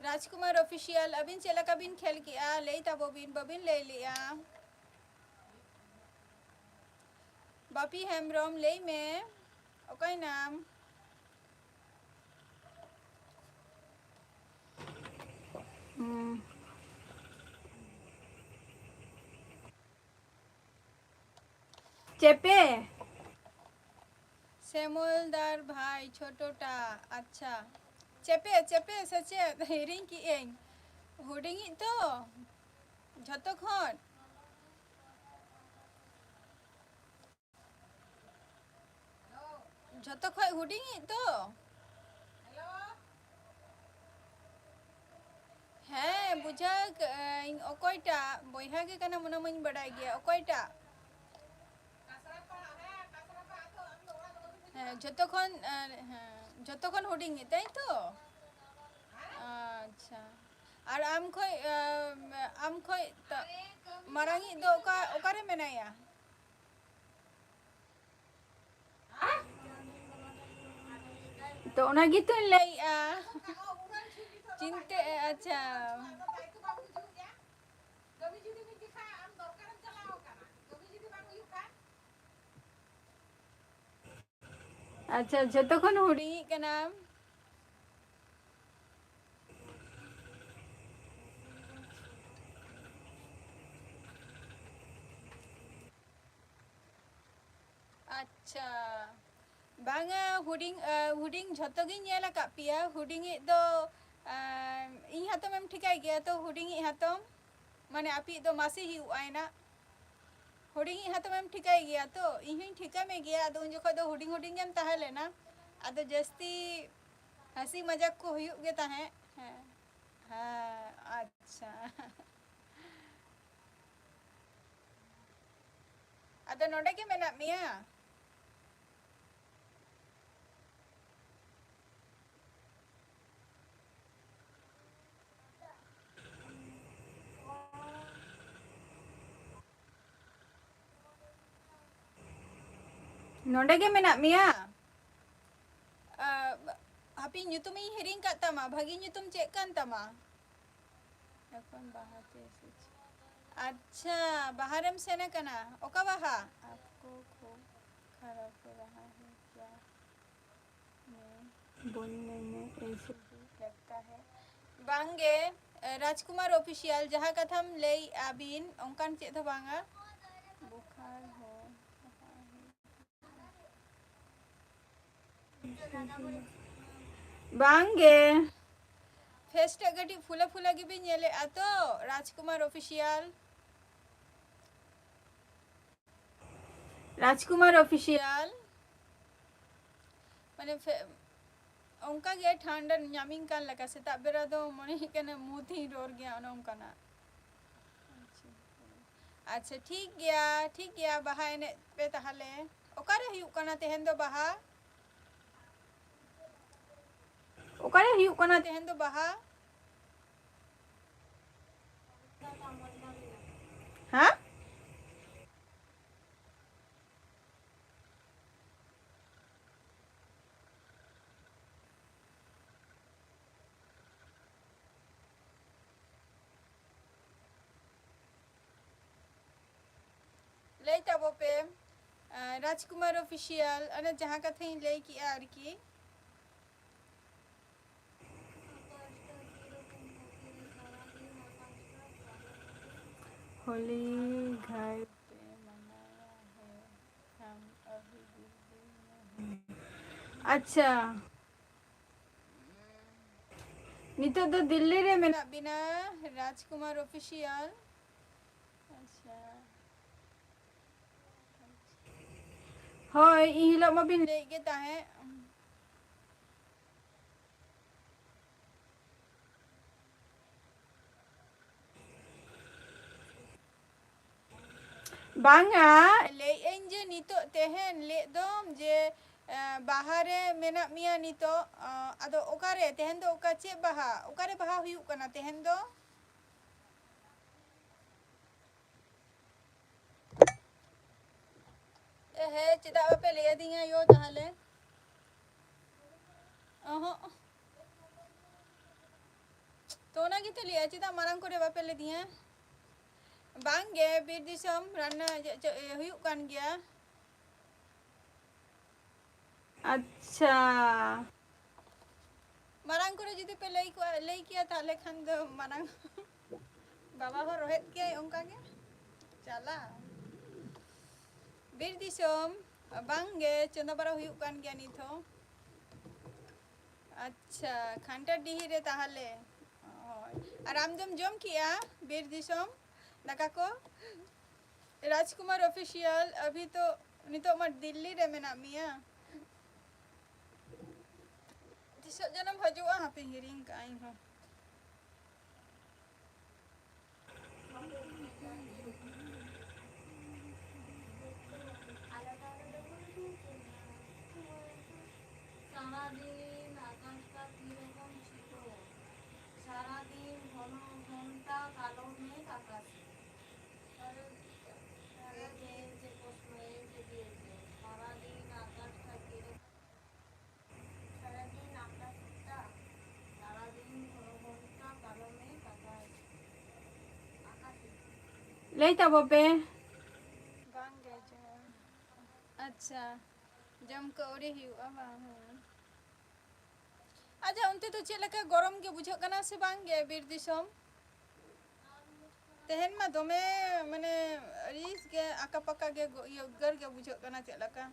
ᱨᱟᱡᱽᱠᱩᱢᱟᱨ ᱚᱯᱷᱤᱥᱤᱭᱟᱞ, ᱟᱹᱵᱤᱱ ᱪᱮᱫ ᱞᱮᱠᱟ ᱵᱤᱱ ᱠᱷᱮᱞ ᱠᱮᱜᱼᱟ? ᱞᱟᱹᱭ ᱛᱟᱵᱚ ᱵᱤᱱ, ᱵᱟᱹᱵᱤᱱ ᱞᱟᱹᱭ ᱞᱮᱜᱼᱟ᱾ ᱵᱟᱯᱤ ᱦᱮᱢᱵᱨᱚᱢ, ᱞᱟᱹᱭ ᱢᱮ, ᱚᱠᱟᱭᱱᱟᱢ? ᱦᱩᱸ᱾ ᱪᱮᱯᱮ᱾ ᱥᱮᱢᱚᱞᱫᱟᱨ ᱵᱷᱟᱭ, ᱪᱷᱳᱴᱳᱴᱟ᱾ ᱟᱪᱪᱷᱟ, ᱪᱮᱯᱮ, ᱪᱮᱯᱮ ᱥᱮ ᱪᱮᱫ? ᱦᱤᱲᱤᱧ ᱠᱮᱜ ᱟᱹᱧ᱾ ᱦᱩᱰᱤᱧᱤᱡ ᱛᱚ, ᱡᱷᱚᱛᱚ ᱠᱷᱚᱱ᱾ ᱡᱷᱚᱛᱚ ᱠᱷᱚᱡ ᱦᱩᱰᱤᱧᱤᱡ ᱛᱚ? ᱦᱮᱸ, ᱵᱩᱡᱷᱟᱹᱣ ᱠᱟᱹᱜ ᱟᱹᱧ᱾ ᱚᱠᱚᱭᱴᱟᱜ ᱵᱚᱭᱦᱟ ᱜᱮ ᱠᱟᱱᱟᱢ, ᱚᱱᱟ ᱢᱟᱧ ᱵᱟᱰᱟᱭ ᱜᱮᱭᱟ᱾ ᱚᱠᱚᱭᱴᱟᱜ? ᱦᱮᱸ, ᱡᱷᱚᱛᱚ ᱠᱷᱚᱱ, ᱟᱨ, ᱦᱮᱸ, ᱡᱷᱚᱛᱚ ᱠᱷᱚᱱ ᱦᱩᱰᱤᱧᱤᱡ, ᱛᱟᱭ ᱛᱚ? ᱟᱪᱪᱷᱟ᱾ ᱟᱨ ᱟᱢ ᱠᱷᱚᱡ, ᱟᱢ ᱠᱷᱚᱡ ᱛᱟ-, ᱢᱟᱨᱟᱝᱤᱡ ᱫᱚ ᱚᱠᱟ, ᱚᱠᱟᱨᱮ ᱢᱮᱱᱟᱭᱟ? ᱛᱚ ᱚᱱᱟ ᱜᱮᱛᱚᱧ ᱞᱟᱹᱭᱮᱜᱼᱟ᱾ ᱪᱤᱱᱛᱟᱹ, ᱟᱪᱪᱷᱟ᱾ ᱟᱪᱪᱷᱟ, ᱡᱷᱚᱛᱚ ᱠᱷᱚᱱ ᱦᱩᱰᱤᱧᱤᱡ ᱠᱟᱱᱟᱢ᱾ ᱟᱪᱪᱷᱟ, ᱵᱟᱝᱟ, ᱦᱩᱰᱤᱧ, ᱟ, ᱦᱩᱰᱤᱧ ᱡᱷᱚᱛᱚ ᱜᱤᱧ ᱧᱮᱞ ᱟᱠᱟᱫ ᱯᱮᱭᱟ᱾ ᱦᱩᱰᱤᱧᱤᱡ ᱫᱚ, ᱟ, ᱤᱧ ᱦᱟᱛᱚᱢᱮᱢ ᱴᱷᱤᱠᱟᱹᱭ ᱜᱮᱭᱟ ᱛᱚ? ᱦᱩᱰᱤᱧᱤᱡ ᱦᱟᱛᱚᱢ, ᱢᱟᱱᱮ ᱟᱯᱮᱭᱤᱡ ᱫᱚ ᱢᱟᱥᱤ ᱦᱩᱭᱩᱜ ᱟᱭ ᱱᱟᱜ᱾ ᱦᱩᱰᱤᱧᱤᱡ ᱦᱟᱛᱚᱢᱮᱢ ᱴᱷᱤᱠᱟᱹᱭ ᱜᱮᱭᱟ ᱛᱚ? ᱤᱧ ᱦᱚᱧ ᱴᱷᱤᱠᱟᱹ ᱢᱮ ᱜᱮᱭᱟ, ᱟᱫᱚ ᱩᱱ ᱡᱚᱠᱷᱚᱱ ᱫᱚ ᱦᱩᱰᱤᱧ ᱦᱩᱰᱤᱧ ᱜᱮᱢ ᱛᱟᱦᱮᱸ ᱞᱮᱱᱟ᱾ ᱟᱫᱚ ᱡᱟᱹᱥᱛᱤ ᱦᱟᱹᱥᱤ ᱢᱟᱡᱟᱠ ᱠᱚ ᱦᱩᱭᱩᱜ ᱜᱮ ᱛᱟᱦᱮᱸᱫ᱾ ᱦᱮᱸ, ᱦᱮᱸ, ᱟᱪᱪᱷᱟ᱾ ᱟᱫᱚ ᱱᱚᱰᱮ ᱜᱮ ᱢᱮᱱᱟᱜ ᱢᱮᱭᱟ? ᱱᱚᱰᱮ ᱜᱮ ᱢᱮᱱᱟᱜ ᱢᱮᱭᱟ? ᱟ, ᱦᱟᱯᱮ, ᱧᱩᱛᱩᱢᱤᱧ ᱦᱤᱲᱤᱧ ᱠᱟᱫ ᱛᱟᱢᱟ᱾ ᱵᱷᱟᱹᱜᱤ ᱧᱩᱛᱩᱢ ᱪᱮᱫ ᱠᱟᱱ ᱛᱟᱢᱟ? ᱮᱠᱷᱚᱱ ᱵᱟᱦᱟ ᱛᱮ ᱮᱥᱮᱪᱷᱤ᱾ ᱟᱪᱪᱷᱟ, ᱵᱟᱦᱟ ᱨᱮᱢ ᱥᱮᱱ ᱟᱠᱟᱱᱟ? ᱚᱠᱟ ᱵᱟᱦᱟ? ᱟᱯᱠᱳ ᱠᱷᱩᱵ ᱠᱷᱟᱨᱟᱯ ᱦᱳ ᱨᱟᱦᱟ ᱦᱮ ᱠᱭᱟ? ᱵᱚᱞ ᱞᱮᱱᱮ ᱮᱥᱮ ᱞᱟᱜᱛᱟ ᱦᱮ᱾ ᱵᱟᱝᱜᱮ, ᱨᱟᱡᱽᱠᱩᱢᱟᱨ ᱚᱯᱷᱤᱥᱤᱭᱟᱞ, ᱡᱟᱦᱟᱸ ᱠᱟᱛᱷᱟᱢ ᱞᱟᱹᱭ ᱟᱹᱵᱤᱱ, ᱚᱱᱠᱟᱱ ᱪᱮᱫ ᱦᱚᱸ ᱵᱟᱝᱟ᱾ ᱵᱩᱠᱷᱟᱨ ᱦᱚ᱾ ᱵᱟᱝᱜᱮ, ᱯᱷᱮᱥ ᱴᱟᱜ ᱠᱟᱹᱴᱤᱡ ᱯᱷᱩᱞᱟᱹ ᱯᱷᱩᱞᱟᱹ ᱜᱮᱵᱤᱱ ᱧᱮᱞᱮᱫᱼᱟ ᱛᱚ, ᱨᱟᱡᱽᱠᱩᱢᱟᱨ ᱚᱯᱷᱤᱥᱤᱭᱟᱞ᱾ ᱨᱟᱡᱽᱠᱩᱢᱟᱨ ᱚᱯᱷᱤᱥᱤᱭᱟᱞ᱾ ᱢᱟᱱᱮ ᱯᱷᱮ-, ᱚᱱᱠᱟ ᱜᱮ ᱴᱷᱟᱱᱰᱟ ᱧᱟᱢᱤᱧ ᱠᱟᱱ ᱞᱮᱠᱟ᱾ ᱥᱮᱛᱟᱜ ᱵᱮᱲᱟ ᱫᱚ ᱢᱚᱱᱮ ᱦᱩᱭᱩᱜ ᱠᱟᱱᱟ ᱢᱩ ᱛᱮᱧ ᱨᱚᱲ ᱜᱮᱭᱟ, ᱚᱱᱮ ᱚᱱᱠᱟᱱᱟᱜ᱾ ᱟᱪᱪᱷᱟ, ᱴᱷᱤᱠ ᱜᱮᱭᱟ, ᱴᱷᱤᱠ ᱜᱮᱭᱟ, ᱵᱟᱦᱟ ᱮᱱᱮᱡ ᱯᱮ ᱛᱟᱦᱚᱞᱮ᱾ ᱚᱠᱟᱨᱮ ᱦᱩᱭᱩᱜ ᱠᱟᱱᱟ ᱛᱮᱦᱮᱧ ᱫᱚ ᱵᱟᱦᱟ? ᱚᱠᱟᱨᱮ ᱦᱩᱭᱩᱜ ᱠᱟᱱᱟ ᱛᱮᱦᱮᱧ ᱫᱚ ᱵᱟᱦᱟ? ᱦᱮᱸ? ᱞᱟᱹᱭ ᱛᱟᱵᱚ ᱯᱮ, ᱟᱸ, ᱨᱟᱡᱽᱠᱩᱢᱟᱨ ᱚᱯᱷᱤᱥᱤᱭᱟᱞ, ᱚᱱᱮ ᱡᱟᱦᱟᱸ ᱠᱟᱛᱷᱟᱧ ᱞᱟᱹᱭ ᱠᱮᱜᱼᱟ ᱟᱨᱠᱤ᱾ ᱦᱳᱞᱤ ᱜᱷᱟᱨ ᱯᱮ ᱢᱟᱱᱟᱣᱟ ᱦᱮ, ᱦᱟᱢ ᱟᱵᱷᱤ ᱟᱪᱪᱷᱟ, ᱱᱤᱛᱚᱜ ᱫᱚ ᱫᱤᱞᱞᱤ ᱨᱮ ᱢᱮᱱᱟᱜ ᱵᱤᱱᱟ, ᱨᱟᱡᱽᱠᱩᱢᱟᱨ ᱚᱯᱷᱤᱥᱤᱭᱟᱞ᱾ ᱟᱪᱪᱷᱟ, ᱦᱳᱭ, ᱤᱧ ᱦᱤᱞᱳᱜ ᱢᱟᱵᱤᱱ ᱞᱟᱹᱭᱮᱫ ᱜᱮ ᱛᱟᱦᱮᱸᱫ᱾ ᱵᱟᱝᱟ, ᱞᱟᱹᱭᱮᱫ ᱟᱹᱧ ᱡᱮ ᱱᱤᱛᱚᱜ ᱛᱮᱦᱮᱧ ᱞᱟᱹᱭᱮᱫ ᱫᱚᱢ ᱡᱮ, ᱮ, ᱵᱟᱦᱟ ᱨᱮ ᱢᱮᱱᱟᱜ ᱢᱮᱭᱟ ᱱᱤᱛᱚᱜ, ᱮ, ᱟᱫᱚ ᱚᱠᱟᱨᱮ ᱛᱮᱦᱮᱧ ᱫᱚ, ᱚᱠᱟ ᱪᱮᱫ ᱵᱟᱦᱟ, ᱚᱠᱟᱨᱮ ᱵᱟᱦᱟ ᱦᱩᱭᱩᱜ ᱠᱟᱱᱟ ᱛᱮᱦᱮᱧ ᱫᱚ? ᱮ ᱦᱮᱸ, ᱪᱮᱫᱟᱜ ᱵᱟᱯᱮ ᱞᱟᱹᱭ ᱟᱹᱫᱤᱧᱟ ᱭᱳ ᱛᱟᱦᱚᱞᱮ? ᱚᱦᱚᱸᱜ᱾ ᱛᱚ ᱚᱱᱟ ᱜᱮᱛᱚ ᱞᱟᱹᱭᱟ, ᱪᱮᱫᱟᱜ ᱢᱟᱨᱟᱝ ᱠᱚᱨᱮ ᱵᱟᱯᱮ ᱞᱟᱹᱭ ᱟᱹᱫᱤᱧᱟ? ᱵᱟᱝ ᱜᱮ, ᱵᱤᱨ ᱫᱤᱥᱚᱢ ᱨᱟᱱᱱᱟ ᱡᱮ-, ᱪᱮ-, ᱦᱩᱭᱩᱜ ᱠᱟᱱ ᱜᱮᱭᱟ᱾ ᱟᱪᱪᱷᱟ᱾ ᱢᱟᱨᱟᱝ ᱠᱚᱨᱮ ᱡᱩᱫᱤ ᱯᱮ ᱞᱟᱹᱭ ᱠᱚᱣᱟ, ᱞᱟᱹᱭ ᱠᱮᱭᱟ, ᱛᱟᱦᱞᱮ ᱠᱷᱟᱱ ᱫᱚ ᱢᱟᱨᱟᱝ ᱵᱟᱵᱟ ᱦᱚᱸ ᱨᱚᱦᱮᱫ ᱠᱮᱭᱟᱭ ᱚᱱᱠᱟ ᱜᱮ᱾ ᱪᱟᱞᱟ᱾ ᱵᱤᱨ ᱫᱤᱥᱚᱢ, ᱵᱟᱝ ᱜᱮ, ᱪᱚᱸᱫᱟ ᱵᱟᱲᱟ ᱦᱩᱭᱩᱜ ᱠᱟᱱ ᱜᱮᱭᱟ ᱱᱤᱛ ᱦᱚᱸ᱾ ᱟᱪᱪᱷᱟ, ᱠᱷᱟᱱᱴᱟᱲ ᱰᱤᱦᱤ ᱨᱮ ᱛᱟᱦᱞᱮ᱾ ᱦᱳᱭ᱾ ᱟᱨ ᱟᱢ ᱫᱚᱢ ᱡᱚᱢ ᱠᱮᱜᱼᱟ ᱵᱤᱨ ᱫᱤᱥᱚᱢ ᱫᱟᱠᱟ ᱠᱚ? ᱨᱟᱡᱽᱠᱩᱢᱟᱨ ᱚᱯᱷᱤᱥᱤᱭᱟᱞ, ᱟᱵᱷᱤ ᱛᱚ ᱱᱤᱛᱚᱜ ᱢᱟ ᱫᱤᱞᱞᱤ ᱨᱮ ᱢᱮᱱᱟᱜ ᱢᱮᱭᱟ᱾ ᱛᱤᱥᱚᱜ ᱡᱮᱱᱚᱢ ᱦᱤᱡᱩᱜᱼᱟ, ᱦᱟᱯᱮᱧ ᱦᱤᱲᱤᱧ ᱠᱟᱜᱼᱟ ᱤᱧ ᱦᱚᱸ᱾ ᱥᱟᱨᱟᱫᱤᱱ ᱟᱠᱟᱥᱴᱟ ᱠᱤ ᱨᱚᱠᱚᱢ ᱪᱷᱤᱴᱚ, ᱥᱟᱨᱟᱫᱤᱱ ᱜᱷᱚᱱᱚ ᱜᱷᱚᱱᱴᱟ ᱠᱟᱞᱚ ᱢᱮ ᱟᱠᱟᱥᱮ᱾ ᱥᱟᱨᱟᱫᱤᱱ ᱟᱠᱟᱥᱴᱟ ᱠᱤ ᱨᱚᱠᱚᱢ ᱞᱟᱹᱭ ᱛᱟᱵᱚ ᱯᱮ᱾ ᱵᱟᱝ ᱜᱮ ᱡᱚᱢ᱾ ᱟᱪᱪᱷᱟ, ᱡᱚᱢ ᱠᱚ ᱟᱹᱣᱨᱤ ᱦᱩᱭᱩᱜᱼᱟ ᱵᱟᱝ? ᱦᱮᱸ᱾ ᱟᱪᱪᱷᱟ, ᱚᱱᱛᱮ ᱫᱚ ᱪᱮᱫ ᱞᱮᱠᱟ ᱜᱚᱨᱚᱢ ᱜᱮ ᱵᱩᱡᱷᱟᱹᱜ ᱠᱟᱱᱟ ᱥᱮ ᱵᱟᱝ ᱜᱮ ᱵᱤᱨ ᱫᱤᱥᱚᱢ? ᱛᱮᱦᱮᱧ ᱢᱟ ᱫᱚᱢᱮ, ᱢᱟᱱᱮ, ᱟᱹᱲᱤᱥ ᱜᱮ ᱟᱠᱟ ᱯᱟᱠᱟ ᱜᱮ ᱜᱚ-, ᱤᱭᱟᱹ ᱩᱫᱽᱜᱟᱹᱨ ᱜᱮ ᱵᱩᱡᱷᱟᱹᱜ ᱠᱟᱱᱟ ᱪᱮᱫ ᱞᱮᱠᱟ᱾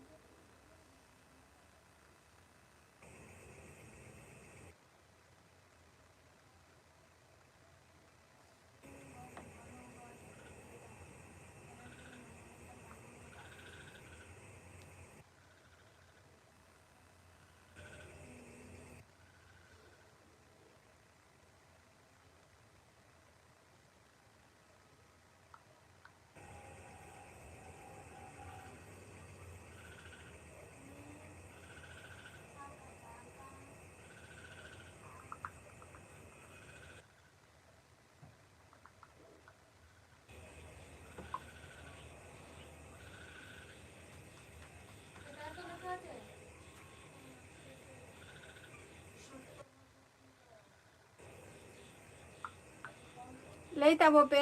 ᱞᱟᱹᱭ ᱛᱟᱵᱚ ᱯᱮ᱾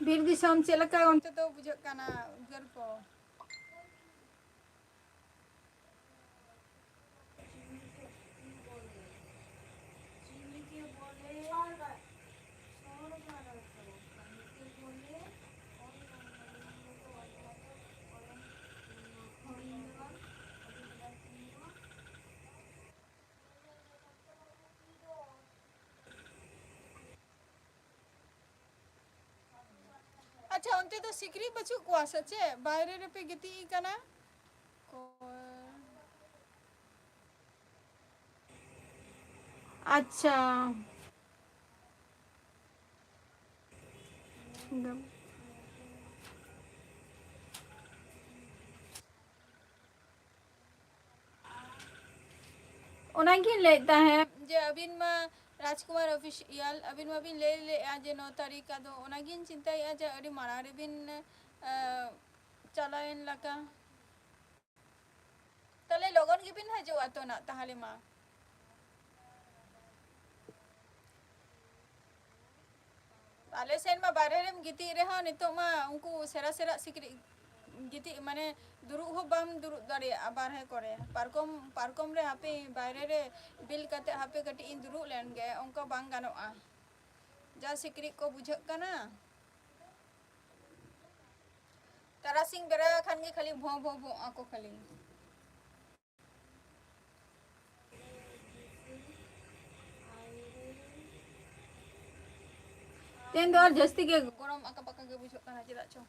ᱵᱤᱨ ᱫᱤᱥᱚᱢ ᱪᱮᱫ ᱞᱮᱠᱟ ᱚᱱᱛᱮ ᱫᱚ ᱵᱩᱡᱷᱟᱹᱜ ᱠᱟᱱᱟ ᱩᱫᱽᱜᱟᱹᱨ ᱠᱚ? ᱟᱪᱪᱷᱟ, ᱚᱱᱛᱮ ᱫᱚ ᱥᱤᱠᱲᱤᱡ ᱵᱟᱹᱪᱩᱜ ᱠᱚᱣᱟ ᱥᱮ ᱪᱮᱫ? ᱵᱟᱭᱨᱮ ᱨᱮᱯᱮ ᱜᱤᱛᱤᱡ ᱠᱟᱱᱟ? ᱟᱪᱪᱷᱟ᱾ ᱚᱱᱟᱜᱤᱧ ᱞᱟᱹᱭᱮᱫ ᱛᱟᱦᱮᱸᱫ ᱡᱮ ᱟᱹᱵᱤᱱ ᱢᱟ ᱨᱟᱡᱽᱠᱩᱢᱟᱨ ᱚᱯᱷᱤᱥᱤᱭᱟᱞ, ᱟᱹᱵᱤᱱ ᱢᱟᱵᱤᱱ ᱞᱟᱹᱭ ᱞᱮᱫᱼᱟ ᱡᱮ ᱱᱚ ᱛᱟᱹᱨᱤᱠᱷ, ᱟᱫᱚ ᱚᱱᱟᱜᱤᱧ ᱪᱤᱱᱛᱟᱹᱭᱮᱫᱼᱟ ᱡᱮ ᱟᱹᱰᱤ ᱢᱟᱲᱟᱝ ᱨᱮᱵᱤᱱ, ᱮ, ᱪᱟᱞᱟᱣᱮᱱ ᱞᱮᱠᱟ᱾ ᱛᱟᱦᱞᱮ ᱞᱚᱜᱚᱱ ᱜᱮᱵᱤᱱ ᱦᱤᱡᱩᱜᱼᱟ ᱛᱚ ᱱᱟᱜ ᱛᱟᱦᱞᱮ ᱢᱟ᱾ ᱟᱞᱮ ᱥᱮᱫ ᱢᱟ ᱵᱟᱨᱦᱮ ᱨᱮᱢ ᱜᱤᱛᱤᱡ ᱨᱮᱦᱚᱸ ᱱᱤᱛᱚᱜ ᱢᱟ ᱩᱱᱠᱩ ᱥᱮᱨᱟ ᱥᱮᱨᱟ ᱥᱤᱠᱲᱤᱡ ᱜᱤᱛᱤᱡ, ᱢᱟᱱᱮ ᱫᱩᱲᱩᱵ ᱦᱚᱸ ᱵᱟᱢ ᱫᱩᱲᱩᱵ ᱫᱟᱲᱮᱭᱟᱜᱼᱟ ᱵᱟᱨᱦᱮ ᱠᱚᱨᱮ᱾ ᱯᱟᱨᱠᱚᱢ, ᱯᱟᱨᱠᱚᱢ ᱨᱮ ᱦᱟᱯᱮ ᱵᱟᱭᱨᱮ ᱨᱮ ᱵᱤᱞ ᱠᱟᱛᱮ ᱦᱟᱯᱮ ᱠᱟᱹᱴᱤᱡ ᱤᱧ ᱫᱩᱲᱩᱵ ᱞᱮᱱ ᱜᱮ, ᱚᱱᱠᱟ ᱵᱟᱝ ᱜᱟᱱᱚᱜᱼᱟ, ᱡᱟ ᱥᱤᱠᱲᱤᱡ ᱠᱚ ᱵᱩᱡᱷᱟᱹᱜ ᱠᱟᱱᱟ᱾ ᱛᱟᱨᱟᱥᱤᱧ ᱵᱮᱲᱟ ᱠᱷᱟᱱ ᱜᱮ ᱠᱷᱟᱹᱞᱤ ᱵᱷᱚᱸ ᱵᱷᱚᱸ ᱵᱷᱚᱸ ᱟᱠᱚ ᱠᱷᱟᱹᱞᱤ᱾ ᱛᱮᱦᱮᱧ ᱫᱚ ᱟᱨ ᱡᱟᱹᱥᱛᱤ ᱜᱮ ᱜᱚᱨᱚᱢ ᱟᱠᱟ ᱵᱟᱠᱟ ᱜᱮ ᱵᱩᱡᱷᱟᱹᱜ ᱠᱟᱱᱟ, ᱪᱮᱫᱟᱜ ᱪᱚ᱾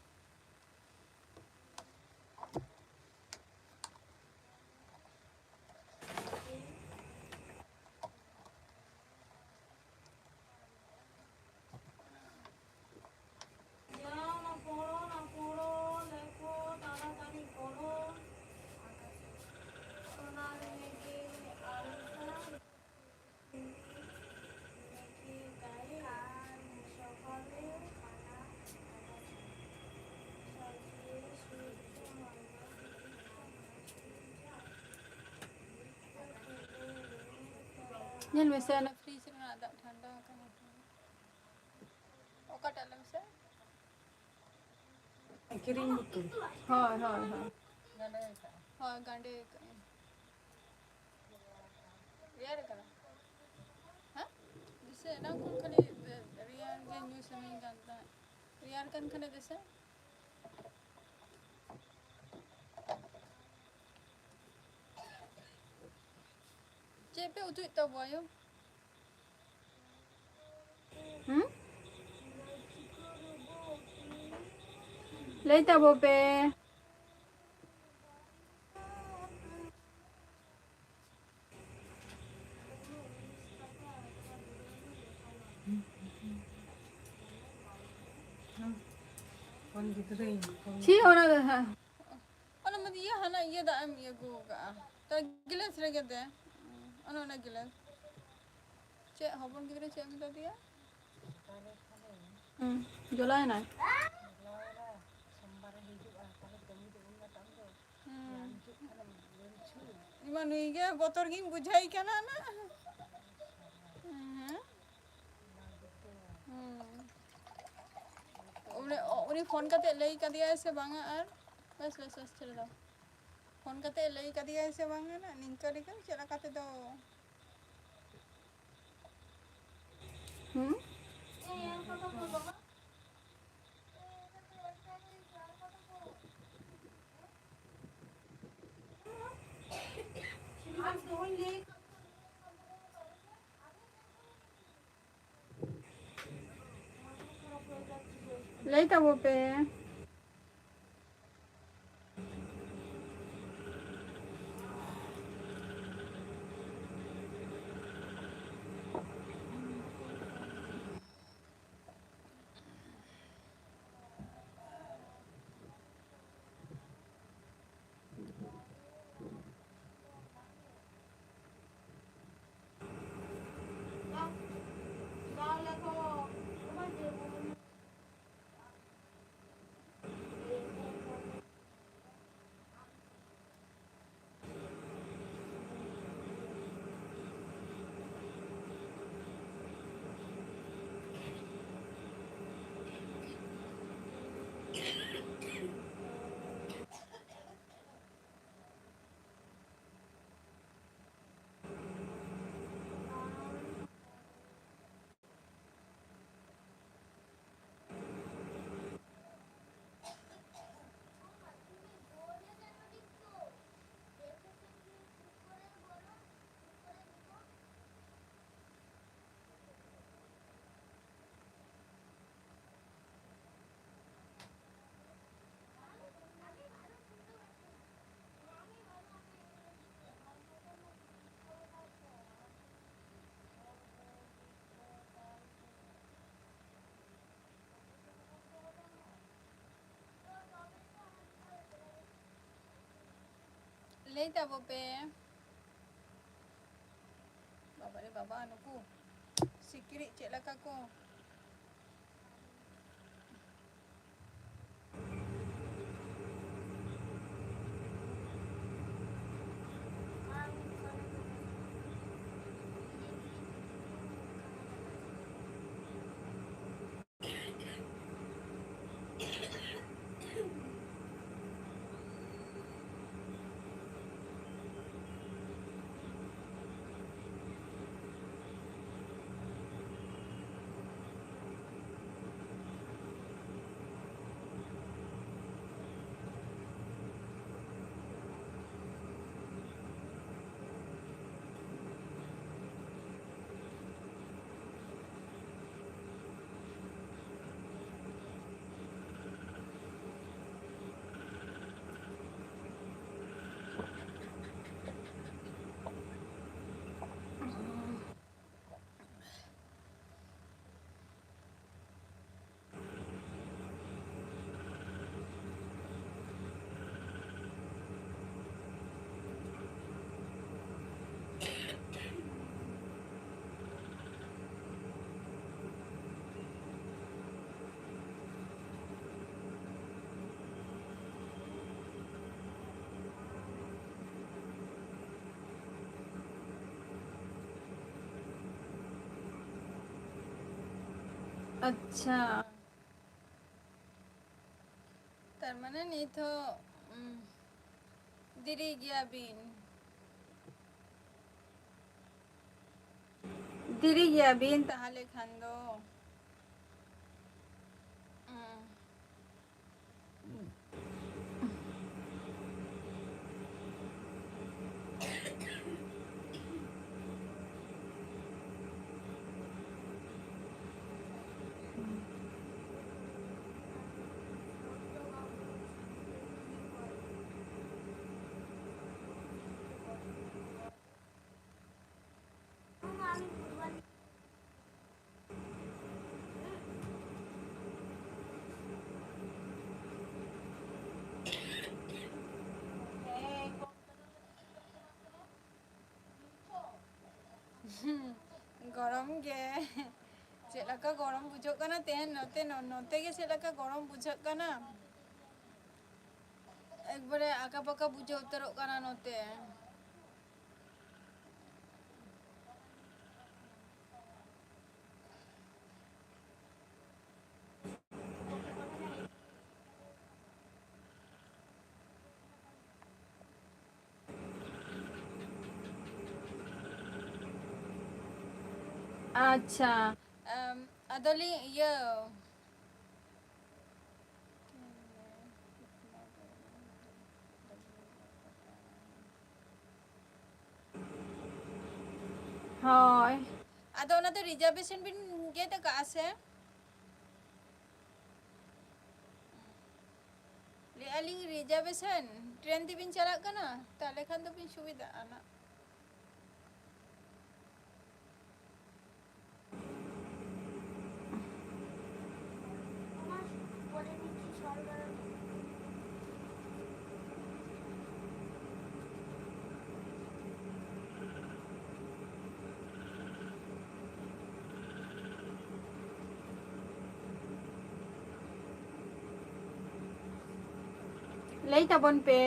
ᱧᱮᱞ ᱢᱮᱥᱮ, ᱚᱱᱟ ᱯᱷᱨᱤᱡᱽ ᱨᱮᱱᱟᱜ ᱫᱟᱜ ᱴᱷᱟᱱᱰᱟ ᱟᱠᱟᱱᱟ᱾ ᱚᱠᱟᱴᱟᱜ ᱞᱟᱹᱭ ᱢᱮᱥᱮ? ᱠᱤᱨᱤᱧ ᱵᱳᱛᱚᱞ᱾ ᱦᱳᱭ, ᱦᱳᱭ, ᱦᱳᱭ᱾ ᱦᱳᱭ, ᱜᱟᱸᱰᱮ ᱟᱠᱟᱫ᱾ ᱨᱮᱭᱟᱲ ᱠᱟᱱᱟ᱾ ᱦᱮᱸ? ᱫᱤᱥᱟᱹ ᱮᱱᱟᱝ ᱠᱷᱚᱱ ᱠᱷᱟᱹᱞᱤ ᱨᱮᱭᱟᱲ ᱜᱮ ᱧᱩ ᱥᱟᱱᱟᱧ ᱠᱟᱱ ᱛᱟᱦᱮᱸᱫ᱾ ᱨᱮᱭᱟᱲ ᱠᱟᱱ ᱠᱷᱟᱱᱮ ᱫᱤᱥᱟᱹ᱾ ᱪᱮᱫ ᱯᱮ ᱩᱛᱩᱭᱮᱫ ᱛᱟᱵᱚ ᱟᱭᱳ? ᱦᱩᱸ? ᱞᱟᱹᱭ ᱛᱟᱵᱚ ᱯᱮ᱾ ᱯᱷᱳᱱ ᱜᱤᱫᱽᱨᱟᱹᱧ ᱯᱷᱳᱱ ᱪᱮᱫ ᱚᱱᱟ ᱫᱚ ᱦᱟᱸᱜ? ᱚᱱᱟ ᱢᱟ ᱤᱭᱟᱹ, ᱦᱟᱱᱟ ᱤᱭᱟᱹ ᱫᱟᱜ ᱮᱢ ᱤᱭᱟᱹ ᱟᱹᱜᱩ ᱟᱠᱟᱜᱼᱟ᱾ ᱛᱚ ᱜᱤᱞᱟᱹᱥ ᱨᱮᱜᱮ ᱫᱮ᱾ ᱚᱱᱮ ᱚᱱᱟ ᱜᱤᱞᱟᱹᱥ᱾ ᱪᱮᱫ ᱦᱚᱯᱚᱱ ᱜᱤᱫᱽᱨᱟᱹ ᱪᱮᱫ ᱮᱢ ᱢᱮᱛᱟ ᱫᱮᱭᱟ? ᱦᱩᱸ, ᱡᱚᱞᱟᱭᱮᱱᱟᱭ᱾ ᱦᱩᱸ᱾ ᱤᱧ ᱢᱟ ᱱᱩᱭ ᱜᱮ ᱵᱚᱛᱚᱨ ᱜᱤᱧ ᱵᱩᱡᱷᱟᱹᱣ ᱠᱟᱱᱟ ᱱᱟ᱾ ᱦᱩᱸ᱾ ᱦᱩᱸ᱾ ᱩᱱᱤ, ᱩᱱᱤ ᱯᱷᱳᱱ ᱠᱟᱛᱮ ᱞᱟᱹᱭ ᱠᱟᱫᱮᱭᱟᱭ ᱥᱮ ᱵᱟᱝᱟ ᱟᱨ? ᱵᱮᱥ, ᱵᱮᱥ, ᱵᱮᱥ, ᱪᱷᱟᱹᱲ ᱫᱟᱣ᱾ ᱯᱷᱳᱱ ᱠᱟᱛᱮ ᱞᱟᱹᱭ ᱠᱟᱫᱮᱭᱟᱭ ᱥᱮ ᱵᱟᱝᱟ ᱱᱟ? ᱱᱤᱝᱠᱟᱹ ᱞᱮᱠᱟ ᱪᱮᱫ ᱞᱮᱠᱟ ᱛᱮᱫᱚ? ᱦᱩᱸ? ᱞᱟᱹᱭ ᱛᱟᱵᱚ ᱯᱮ᱾ ᱞᱟᱹᱭ ᱛᱟᱵᱚ ᱯᱮ᱾ ᱵᱟᱵᱟᱨᱮ ᱵᱟᱵᱟ, ᱱᱩᱠᱩ ᱥᱤᱠᱲᱤᱡ ᱪᱮᱫ ᱞᱮᱠᱟ ᱠᱚ᱾ ᱟᱪᱪᱷᱟ, ᱛᱟᱨ ᱢᱟᱱᱮ ᱱᱤᱛ ᱦᱚᱸ, ᱩᱢ, ᱫᱮᱨᱤ ᱜᱮᱭᱟ ᱵᱤᱱ᱾ ᱫᱮᱨᱤ ᱜᱮᱭᱟ ᱵᱤᱱ ᱛᱟᱦᱞᱮ ᱠᱷᱟᱱ ᱫᱚ᱾ ᱩᱸ᱾ ᱜᱚᱨᱚᱢ ᱜᱮ᱾ ᱪᱮᱫ ᱞᱮᱠᱟ ᱜᱚᱨᱚᱢ ᱵᱩᱡᱷᱟᱹᱜ ᱠᱟᱱᱟ ᱛᱮᱦᱮᱧ ᱱᱚᱛᱮ, ᱱᱚ-, ᱱᱚᱛᱮ ᱜᱮ ᱪᱮᱫ ᱞᱮᱠᱟ ᱜᱚᱨᱚᱢ ᱵᱩᱡᱷᱟᱹᱜ ᱠᱟᱱᱟ᱾ ᱮᱠᱵᱟᱨᱮ ᱟᱠᱟ ᱵᱟᱠᱟ ᱵᱩᱡᱷᱟᱹᱣ ᱩᱛᱟᱹᱨᱚᱜ ᱠᱟᱱᱟ ᱱᱚᱛᱮ᱾ ᱟᱪᱪᱷᱟ, ᱮᱢ, ᱟᱫᱚᱞᱤᱧ ᱤᱭᱟᱹ, ᱦᱳᱭ, ᱟᱫᱚ ᱚᱱᱟ ᱫᱚ reservation ᱵᱤᱱ ᱜᱮᱫ ᱟᱠᱟᱫᱼᱟ ᱥᱮ? ᱞᱟᱹᱭᱮᱫᱼᱟ ᱞᱤᱧ, reservation train ᱛᱮᱵᱤᱱ ᱪᱟᱞᱟᱜ ᱠᱟᱱᱟ, ᱛᱟᱦᱚᱞᱮ ᱠᱷᱟᱱ ᱫᱚᱵᱤᱱ ᱥᱩᱵᱤᱫᱷᱟᱜᱼᱟ ᱱᱟᱜ᱾ ᱞᱟᱹᱭ ᱛᱟᱵᱚᱱ ᱯᱮ᱾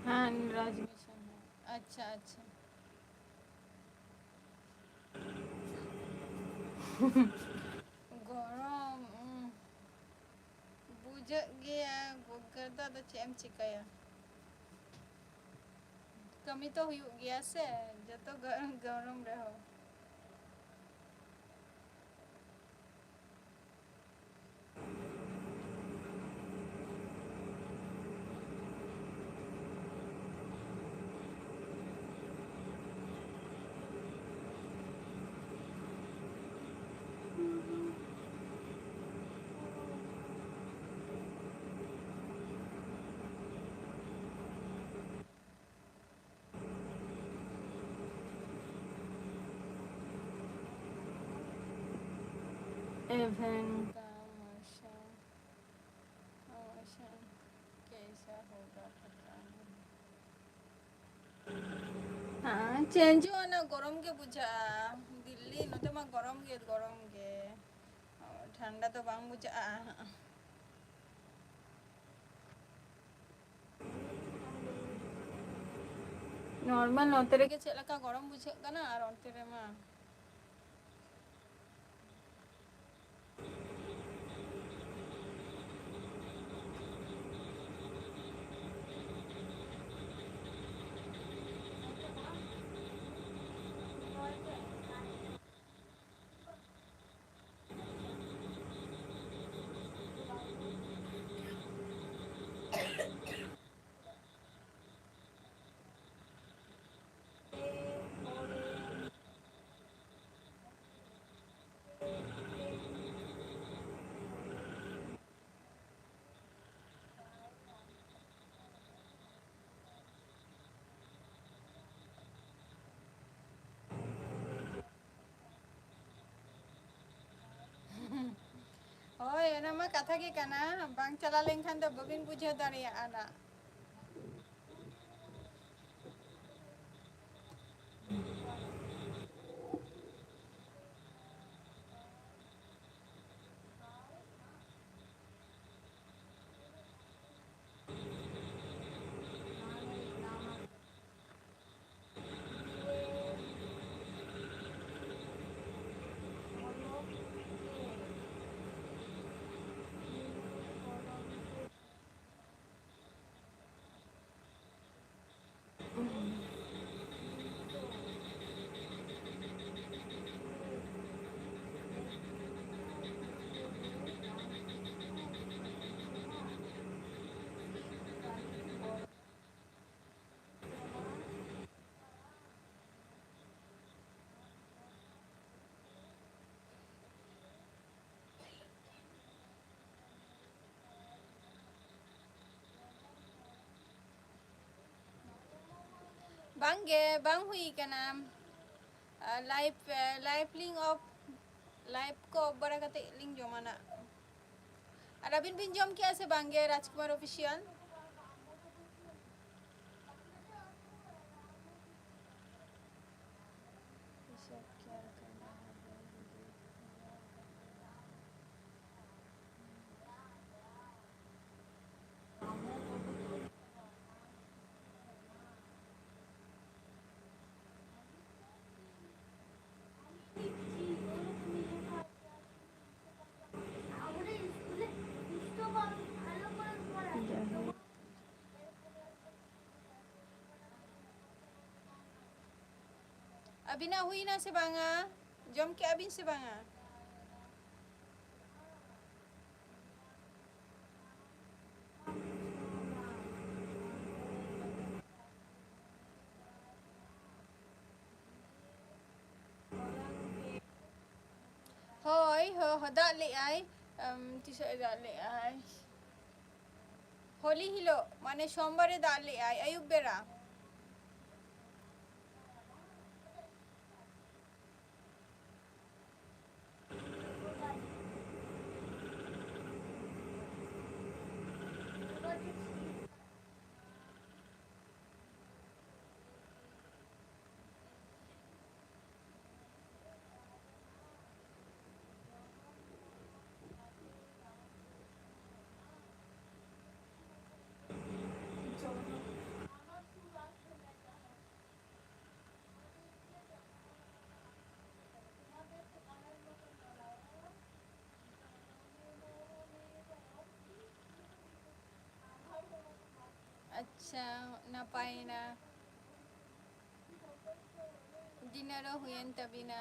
ᱦᱮᱸ, ᱨᱟᱡᱽ ᱢᱤᱥᱚᱱ, ᱦᱮᱸ᱾ ᱟᱪᱪᱷᱟ, ᱟᱪᱪᱷᱟ᱾ ᱜᱚᱨᱚᱢ, ᱩᱸ, ᱵᱩᱡᱷᱟᱹᱜ ᱜᱮᱭᱟ, ᱜᱚᱜᱚ ᱫᱚ ᱟᱫᱚ ᱪᱮᱫ ᱮᱢ ᱪᱤᱠᱟᱹᱭᱟ? ᱠᱟᱹᱢᱤ ᱛᱚ ᱦᱩᱭᱩᱜ ᱜᱮᱭᱟ ᱥᱮ, ᱡᱚᱛᱚ ᱜᱚ-, ᱜᱚᱨᱚᱢ ᱨᱮᱦᱚᱸ᱾ एवन का मौसम, मौसम कैसा होगा पता नहीं। ᱦᱮᱸ, ᱪᱮᱧᱡᱚᱜᱼᱟ ᱱᱟ, ᱜᱚᱨᱚᱢ ᱜᱮ ᱵᱩᱡᱷᱟᱹᱜᱼᱟ᱾ ᱫᱤᱞᱞᱤ ᱱᱚᱛᱮ ᱢᱟ ᱜᱚᱨᱚᱢ ᱜᱮ, ᱜᱚᱨᱚᱢ ᱜᱮ, ᱴᱷᱟᱱᱰᱟ ᱫᱚ ᱵᱟᱝ ᱵᱩᱡᱷᱟᱹᱜᱼᱟ᱾ ᱱᱚᱨᱢᱟᱞ ᱱᱚᱛᱮ ᱨᱮᱜᱮ ᱪᱮᱫ ᱞᱮᱠᱟ ᱜᱚᱨᱚᱢ ᱵᱩᱡᱷᱟᱹᱜ ᱠᱟᱱᱟ ᱟᱨ ᱚᱱᱛᱮ ᱨᱮᱢᱟ᱾ ᱦᱳᱭ, ᱚᱱᱟ ᱢᱟ ᱠᱟᱛᱷᱟ ᱜᱮ ᱠᱟᱱᱟ, ᱵᱟᱝ ᱪᱟᱞᱟᱣ ᱞᱮᱱᱠᱷᱟᱱ ᱫᱚ ᱵᱟᱹᱵᱤᱱ ᱵᱩᱡᱷᱟᱹᱣ ᱫᱟᱲᱮᱭᱟᱜᱼᱟ ᱱᱟᱜ᱾ ᱵᱟᱝᱜᱮ, ᱵᱟᱝ ᱦᱩᱭ ᱠᱟᱱᱟ᱾ ᱟᱨ live, live link off live ᱠᱚ ᱚᱯᱷ ᱵᱟᱲᱟ ᱠᱟᱛᱮ ᱞᱤᱧ ᱡᱚᱢᱟ ᱱᱟᱜ᱾ ᱟᱨ ᱟᱹᱵᱤᱱ ᱵᱤᱱ ᱡᱚᱢ ᱠᱮᱜᱼᱟ ᱥᱮ ᱵᱟᱝ ᱜᱮ, ᱨᱟᱡᱽᱠᱩᱢᱟᱨ ᱚᱯᱷᱤᱥᱤᱭᱟᱞ? ᱟᱹᱵᱤᱱᱟᱜ ᱦᱩᱭᱱᱟ ᱥᱮ ᱵᱟᱝᱟ? ᱡᱚᱢ ᱠᱮᱜᱼᱟ ᱵᱤᱱ ᱥᱮ ᱵᱟᱝᱟ? ᱦᱳᱭ, ᱦᱚ-, ᱦᱚ-, ᱫᱟᱜ ᱞᱮᱜᱼᱟᱭ᱾ ᱟᱢ, ᱛᱤᱥᱚᱜ ᱮ ᱫᱟᱜ ᱞᱮᱜᱼᱟᱭ? ᱦᱳᱞᱤ ᱦᱤᱞᱳᱜ, ᱢᱟᱱᱮ ᱥᱳᱢᱵᱟᱨᱮ ᱫᱟᱜ ᱞᱮᱜᱼᱟᱭ, ᱟᱹᱭᱩᱵ ᱵᱮᱲᱟ᱾ ᱟᱪᱪᱷᱟ, ᱱᱟᱯᱟᱭᱮᱱᱟ᱾ ᱰᱤᱱᱟᱨ ᱦᱚᱸ ᱦᱩᱭᱮᱱ ᱛᱟᱵᱤᱱᱟ᱾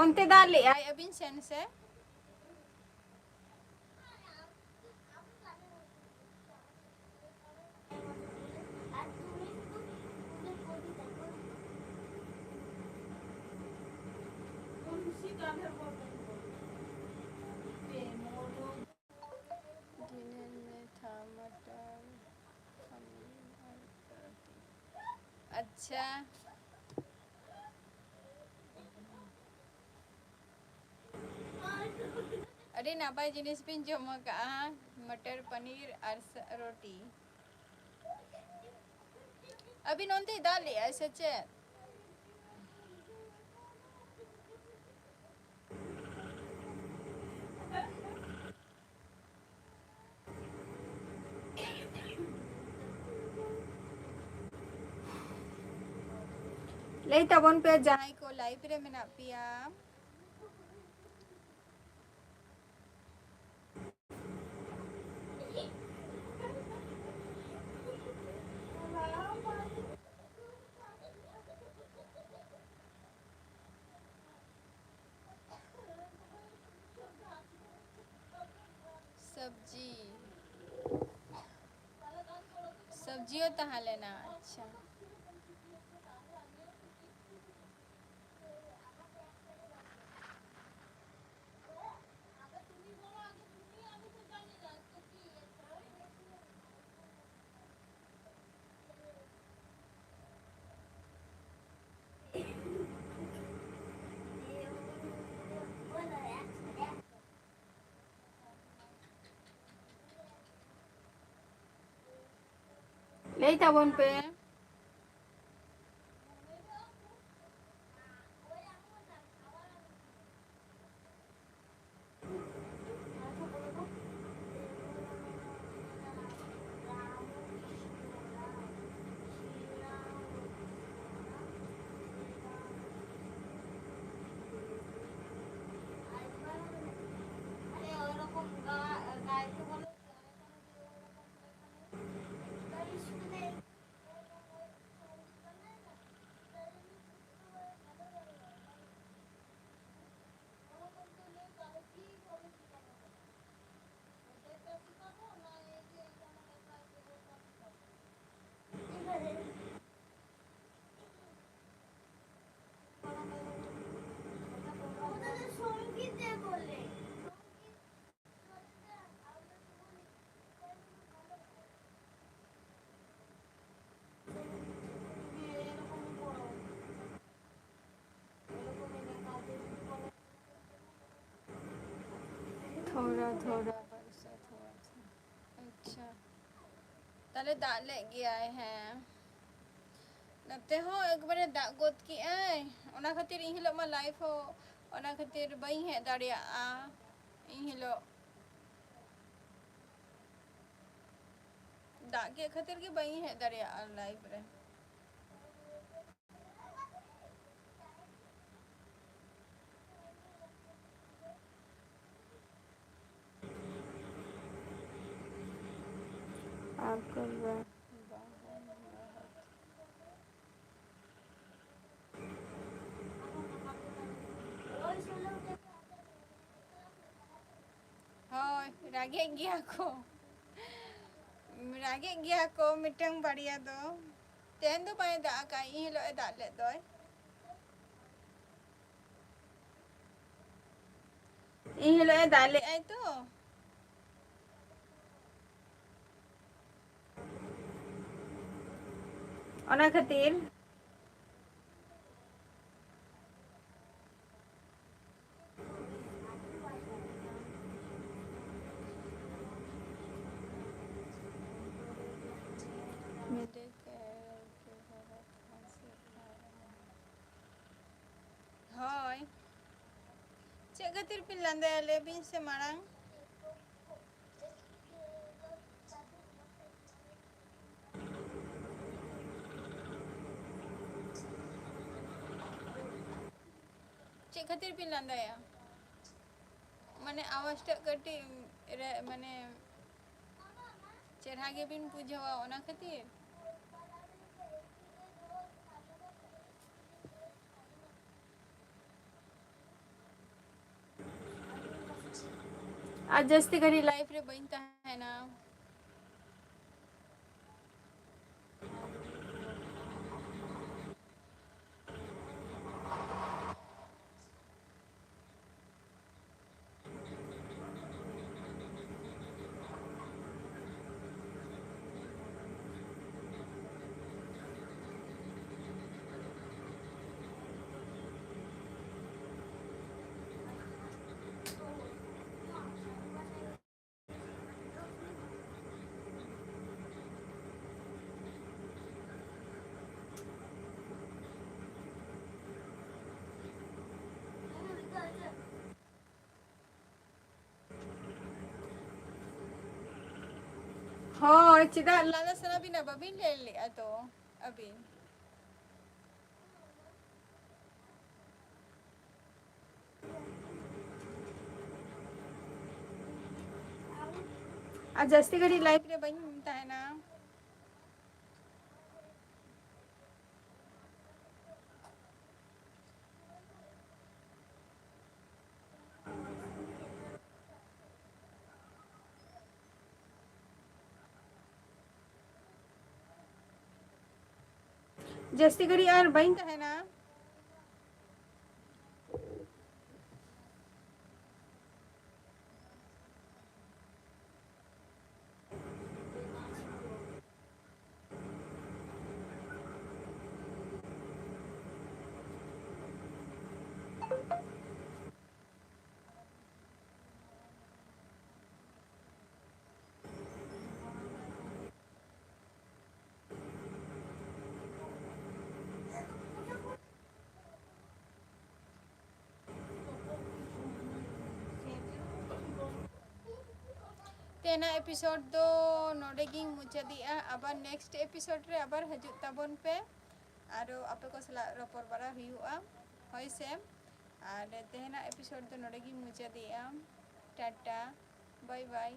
ᱚᱱᱛᱮ ᱫᱟᱜ ᱞᱮᱜᱼᱟᱭ ᱟᱹᱵᱤᱱ ᱥᱮᱱ ᱥᱮ? डिनर में था मटर, पनीर और रोटी। अच्छा, ᱟᱹᱰᱤ ᱱᱟᱯᱟᱭ ᱡᱤᱱᱤᱥ ᱵᱤᱱ ᱡᱚᱢ ᱟᱠᱟᱫᱼᱟ, ᱢᱚᱴᱚᱨ ᱯᱟᱱᱤᱨ ᱟᱨ ᱥᱟ-, ᱨᱳᱴᱤ᱾ ᱟᱹᱵᱤᱱ ᱚᱱᱛᱮᱭ ᱫᱟᱜ ᱞᱮᱜᱼᱟᱭ ᱥᱮ ᱪᱮᱫ? ᱞᱟᱹᱭ ᱛᱟᱵᱚᱱ ᱯᱮ ᱡᱟᱦᱟᱸᱭ ᱠᱚ ᱞᱟᱭᱤᱵᱷ ᱨᱮ ᱢᱮᱱᱟᱜ ᱯᱮᱭᱟ᱾ ᱥᱚᱵᱽᱡᱤ, ᱥᱚᱵᱽᱡᱤ ᱦᱚᱸ ᱛᱟᱦᱮᱸ ᱞᱮᱱᱟ᱾ ᱟᱪᱪᱷᱟ᱾ ᱞᱟᱹᱭ ᱛᱟᱵᱚᱱ ᱯᱮ᱾ ᱛᱷᱚᱲᱟ ᱛᱷᱚᱲᱟ ᱵᱟᱨᱥᱟ ᱛᱷᱚᱲᱟ ᱛᱷᱚᱲᱟ᱾ ᱟᱪᱪᱷᱟ, ᱛᱟᱦᱞᱮ ᱫᱟᱜ ᱞᱮᱫ ᱜᱮᱭᱟᱭ᱾ ᱦᱮᱸ, ᱱᱚᱛᱮ ᱦᱚᱸ ᱮᱠᱵᱟᱨᱮ ᱫᱟᱜ ᱜᱚᱫ ᱠᱮᱜᱼᱟᱭ᱾ ᱚᱱᱟ ᱠᱷᱟᱹᱛᱤᱨ ᱤᱧ ᱦᱤᱞᱳᱜ ᱢᱟ ᱞᱟᱭᱤᱵᱷ ᱦᱚᱸ, ᱚᱱᱟ ᱠᱷᱟᱹᱛᱤᱨ ᱵᱟᱹᱧ ᱦᱮᱡ ᱫᱟᱲᱮᱭᱟᱜᱼᱟ ᱤᱧ ᱦᱤᱞᱳᱜ᱾ ᱫᱟᱜ ᱠᱮᱫ ᱠᱷᱟᱹᱛᱤᱨ ᱜᱮ ᱵᱟᱹᱧ ᱦᱮᱡ ᱫᱟᱲᱮᱭᱟᱜᱼᱟ ᱞᱟᱭᱤᱵᱷ ᱨᱮ᱾ ᱟᱨ ᱠᱚ ᱵᱟ-, ᱦᱳᱭ, ᱨᱟᱜᱮᱫ ᱜᱮᱭᱟ ᱠᱚ, ᱨᱟᱜᱮᱫ ᱜᱮᱭᱟ ᱠᱚ ᱢᱤᱫᱴᱟᱝ ᱵᱟᱨᱭᱟ ᱫᱚ᱾ ᱛᱮᱦᱮᱧ ᱫᱚ ᱵᱟᱭ ᱫᱟᱜ ᱟᱠᱟᱫ, ᱤᱱ ᱦᱤᱞᱳᱜ ᱮ ᱫᱟᱜ ᱞᱮᱫ ᱫᱚᱭ᱾ ᱤᱱ ᱦᱤᱞᱳᱜ ᱮ ᱫᱟᱜ ᱞᱮᱫᱟᱭ ᱛᱚ, ᱚᱱᱟ ᱠᱷᱟᱹᱛᱤᱨ᱾ ᱦᱳᱭ, ᱪᱮᱫ ᱠᱷᱟᱹᱛᱤᱨ ᱵᱤᱱ ᱞᱟᱸᱫᱟᱭᱟ ᱞᱟᱹᱭ ᱵᱤᱱ ᱥᱮ ᱢᱟᱲᱟᱝ? ᱪᱮᱫ ᱠᱷᱟᱹᱛᱤᱨ ᱵᱤᱱ ᱞᱟᱸᱫᱟᱭᱟ? ᱢᱟᱱᱮ ᱟᱣᱟᱡᱽ ᱴᱟᱜ ᱠᱟᱹᱴᱤᱡ ᱨᱮ, ᱢᱟᱱᱮ ᱪᱮᱨᱦᱟ ᱜᱮᱵᱤᱱ ᱵᱩᱡᱷᱟᱹᱣᱟ ᱚᱱᱟ ᱠᱷᱟᱹᱛᱤᱨ? ᱟᱨ ᱡᱟᱹᱥᱛᱤ ᱜᱷᱟᱹᱲᱤᱡ ᱞᱟᱭᱤᱵᱷ ᱨᱮ ᱵᱟᱹᱧ ᱛᱟᱦᱮᱱᱟ᱾ ᱦᱳᱭ, ᱪᱮᱫᱟᱜ ᱞᱟᱸᱫᱟ ᱥᱟᱱᱟ ᱵᱤᱱᱟ? ᱵᱟᱵᱤᱱ ᱞᱟᱹᱭ ᱞᱮᱜᱼᱟ ᱛᱚ ᱟᱹᱵᱤᱱ᱾ ᱟᱨ ᱡᱟᱹᱥᱛᱤ ᱜᱷᱟᱹᱲᱤᱡ live ᱨᱮ ᱵᱟᱹᱧ ᱛᱟᱦᱮᱱᱟ᱾ ᱡᱟᱹᱥᱛᱤ ᱜᱷᱟᱹᱲᱤᱡ ᱟᱨ ᱵᱟᱹᱧ ᱛᱟᱦᱮᱱᱟ᱾ ᱛᱮᱱᱟᱜ episode ᱫᱚ ᱱᱚᱰᱮ ᱜᱤᱧ ᱢᱩᱪᱟᱹᱫᱮᱜᱼᱟ᱾ ᱟᱵᱟᱨ next episode ᱨᱮ ᱟᱵᱟᱨ ᱦᱤᱡᱩᱜ ᱛᱟᱵᱚᱱ ᱯᱮ, ᱟᱨᱚ ᱟᱯᱮ ᱠᱚ ᱥᱟᱞᱟᱜ ᱨᱚᱯᱚᱲ ᱵᱟᱲᱟ ᱦᱩᱭᱩᱜᱼᱟ, ᱦᱳᱭ ᱥᱮ᱾ ᱟᱨ ᱛᱮᱦᱮᱧᱟᱜ episode ᱫᱚ ᱱᱚᱰᱮ ᱜᱤᱧ ᱢᱩᱪᱟᱹᱫᱮᱜᱼᱟ᱾ Tata, bye bye᱾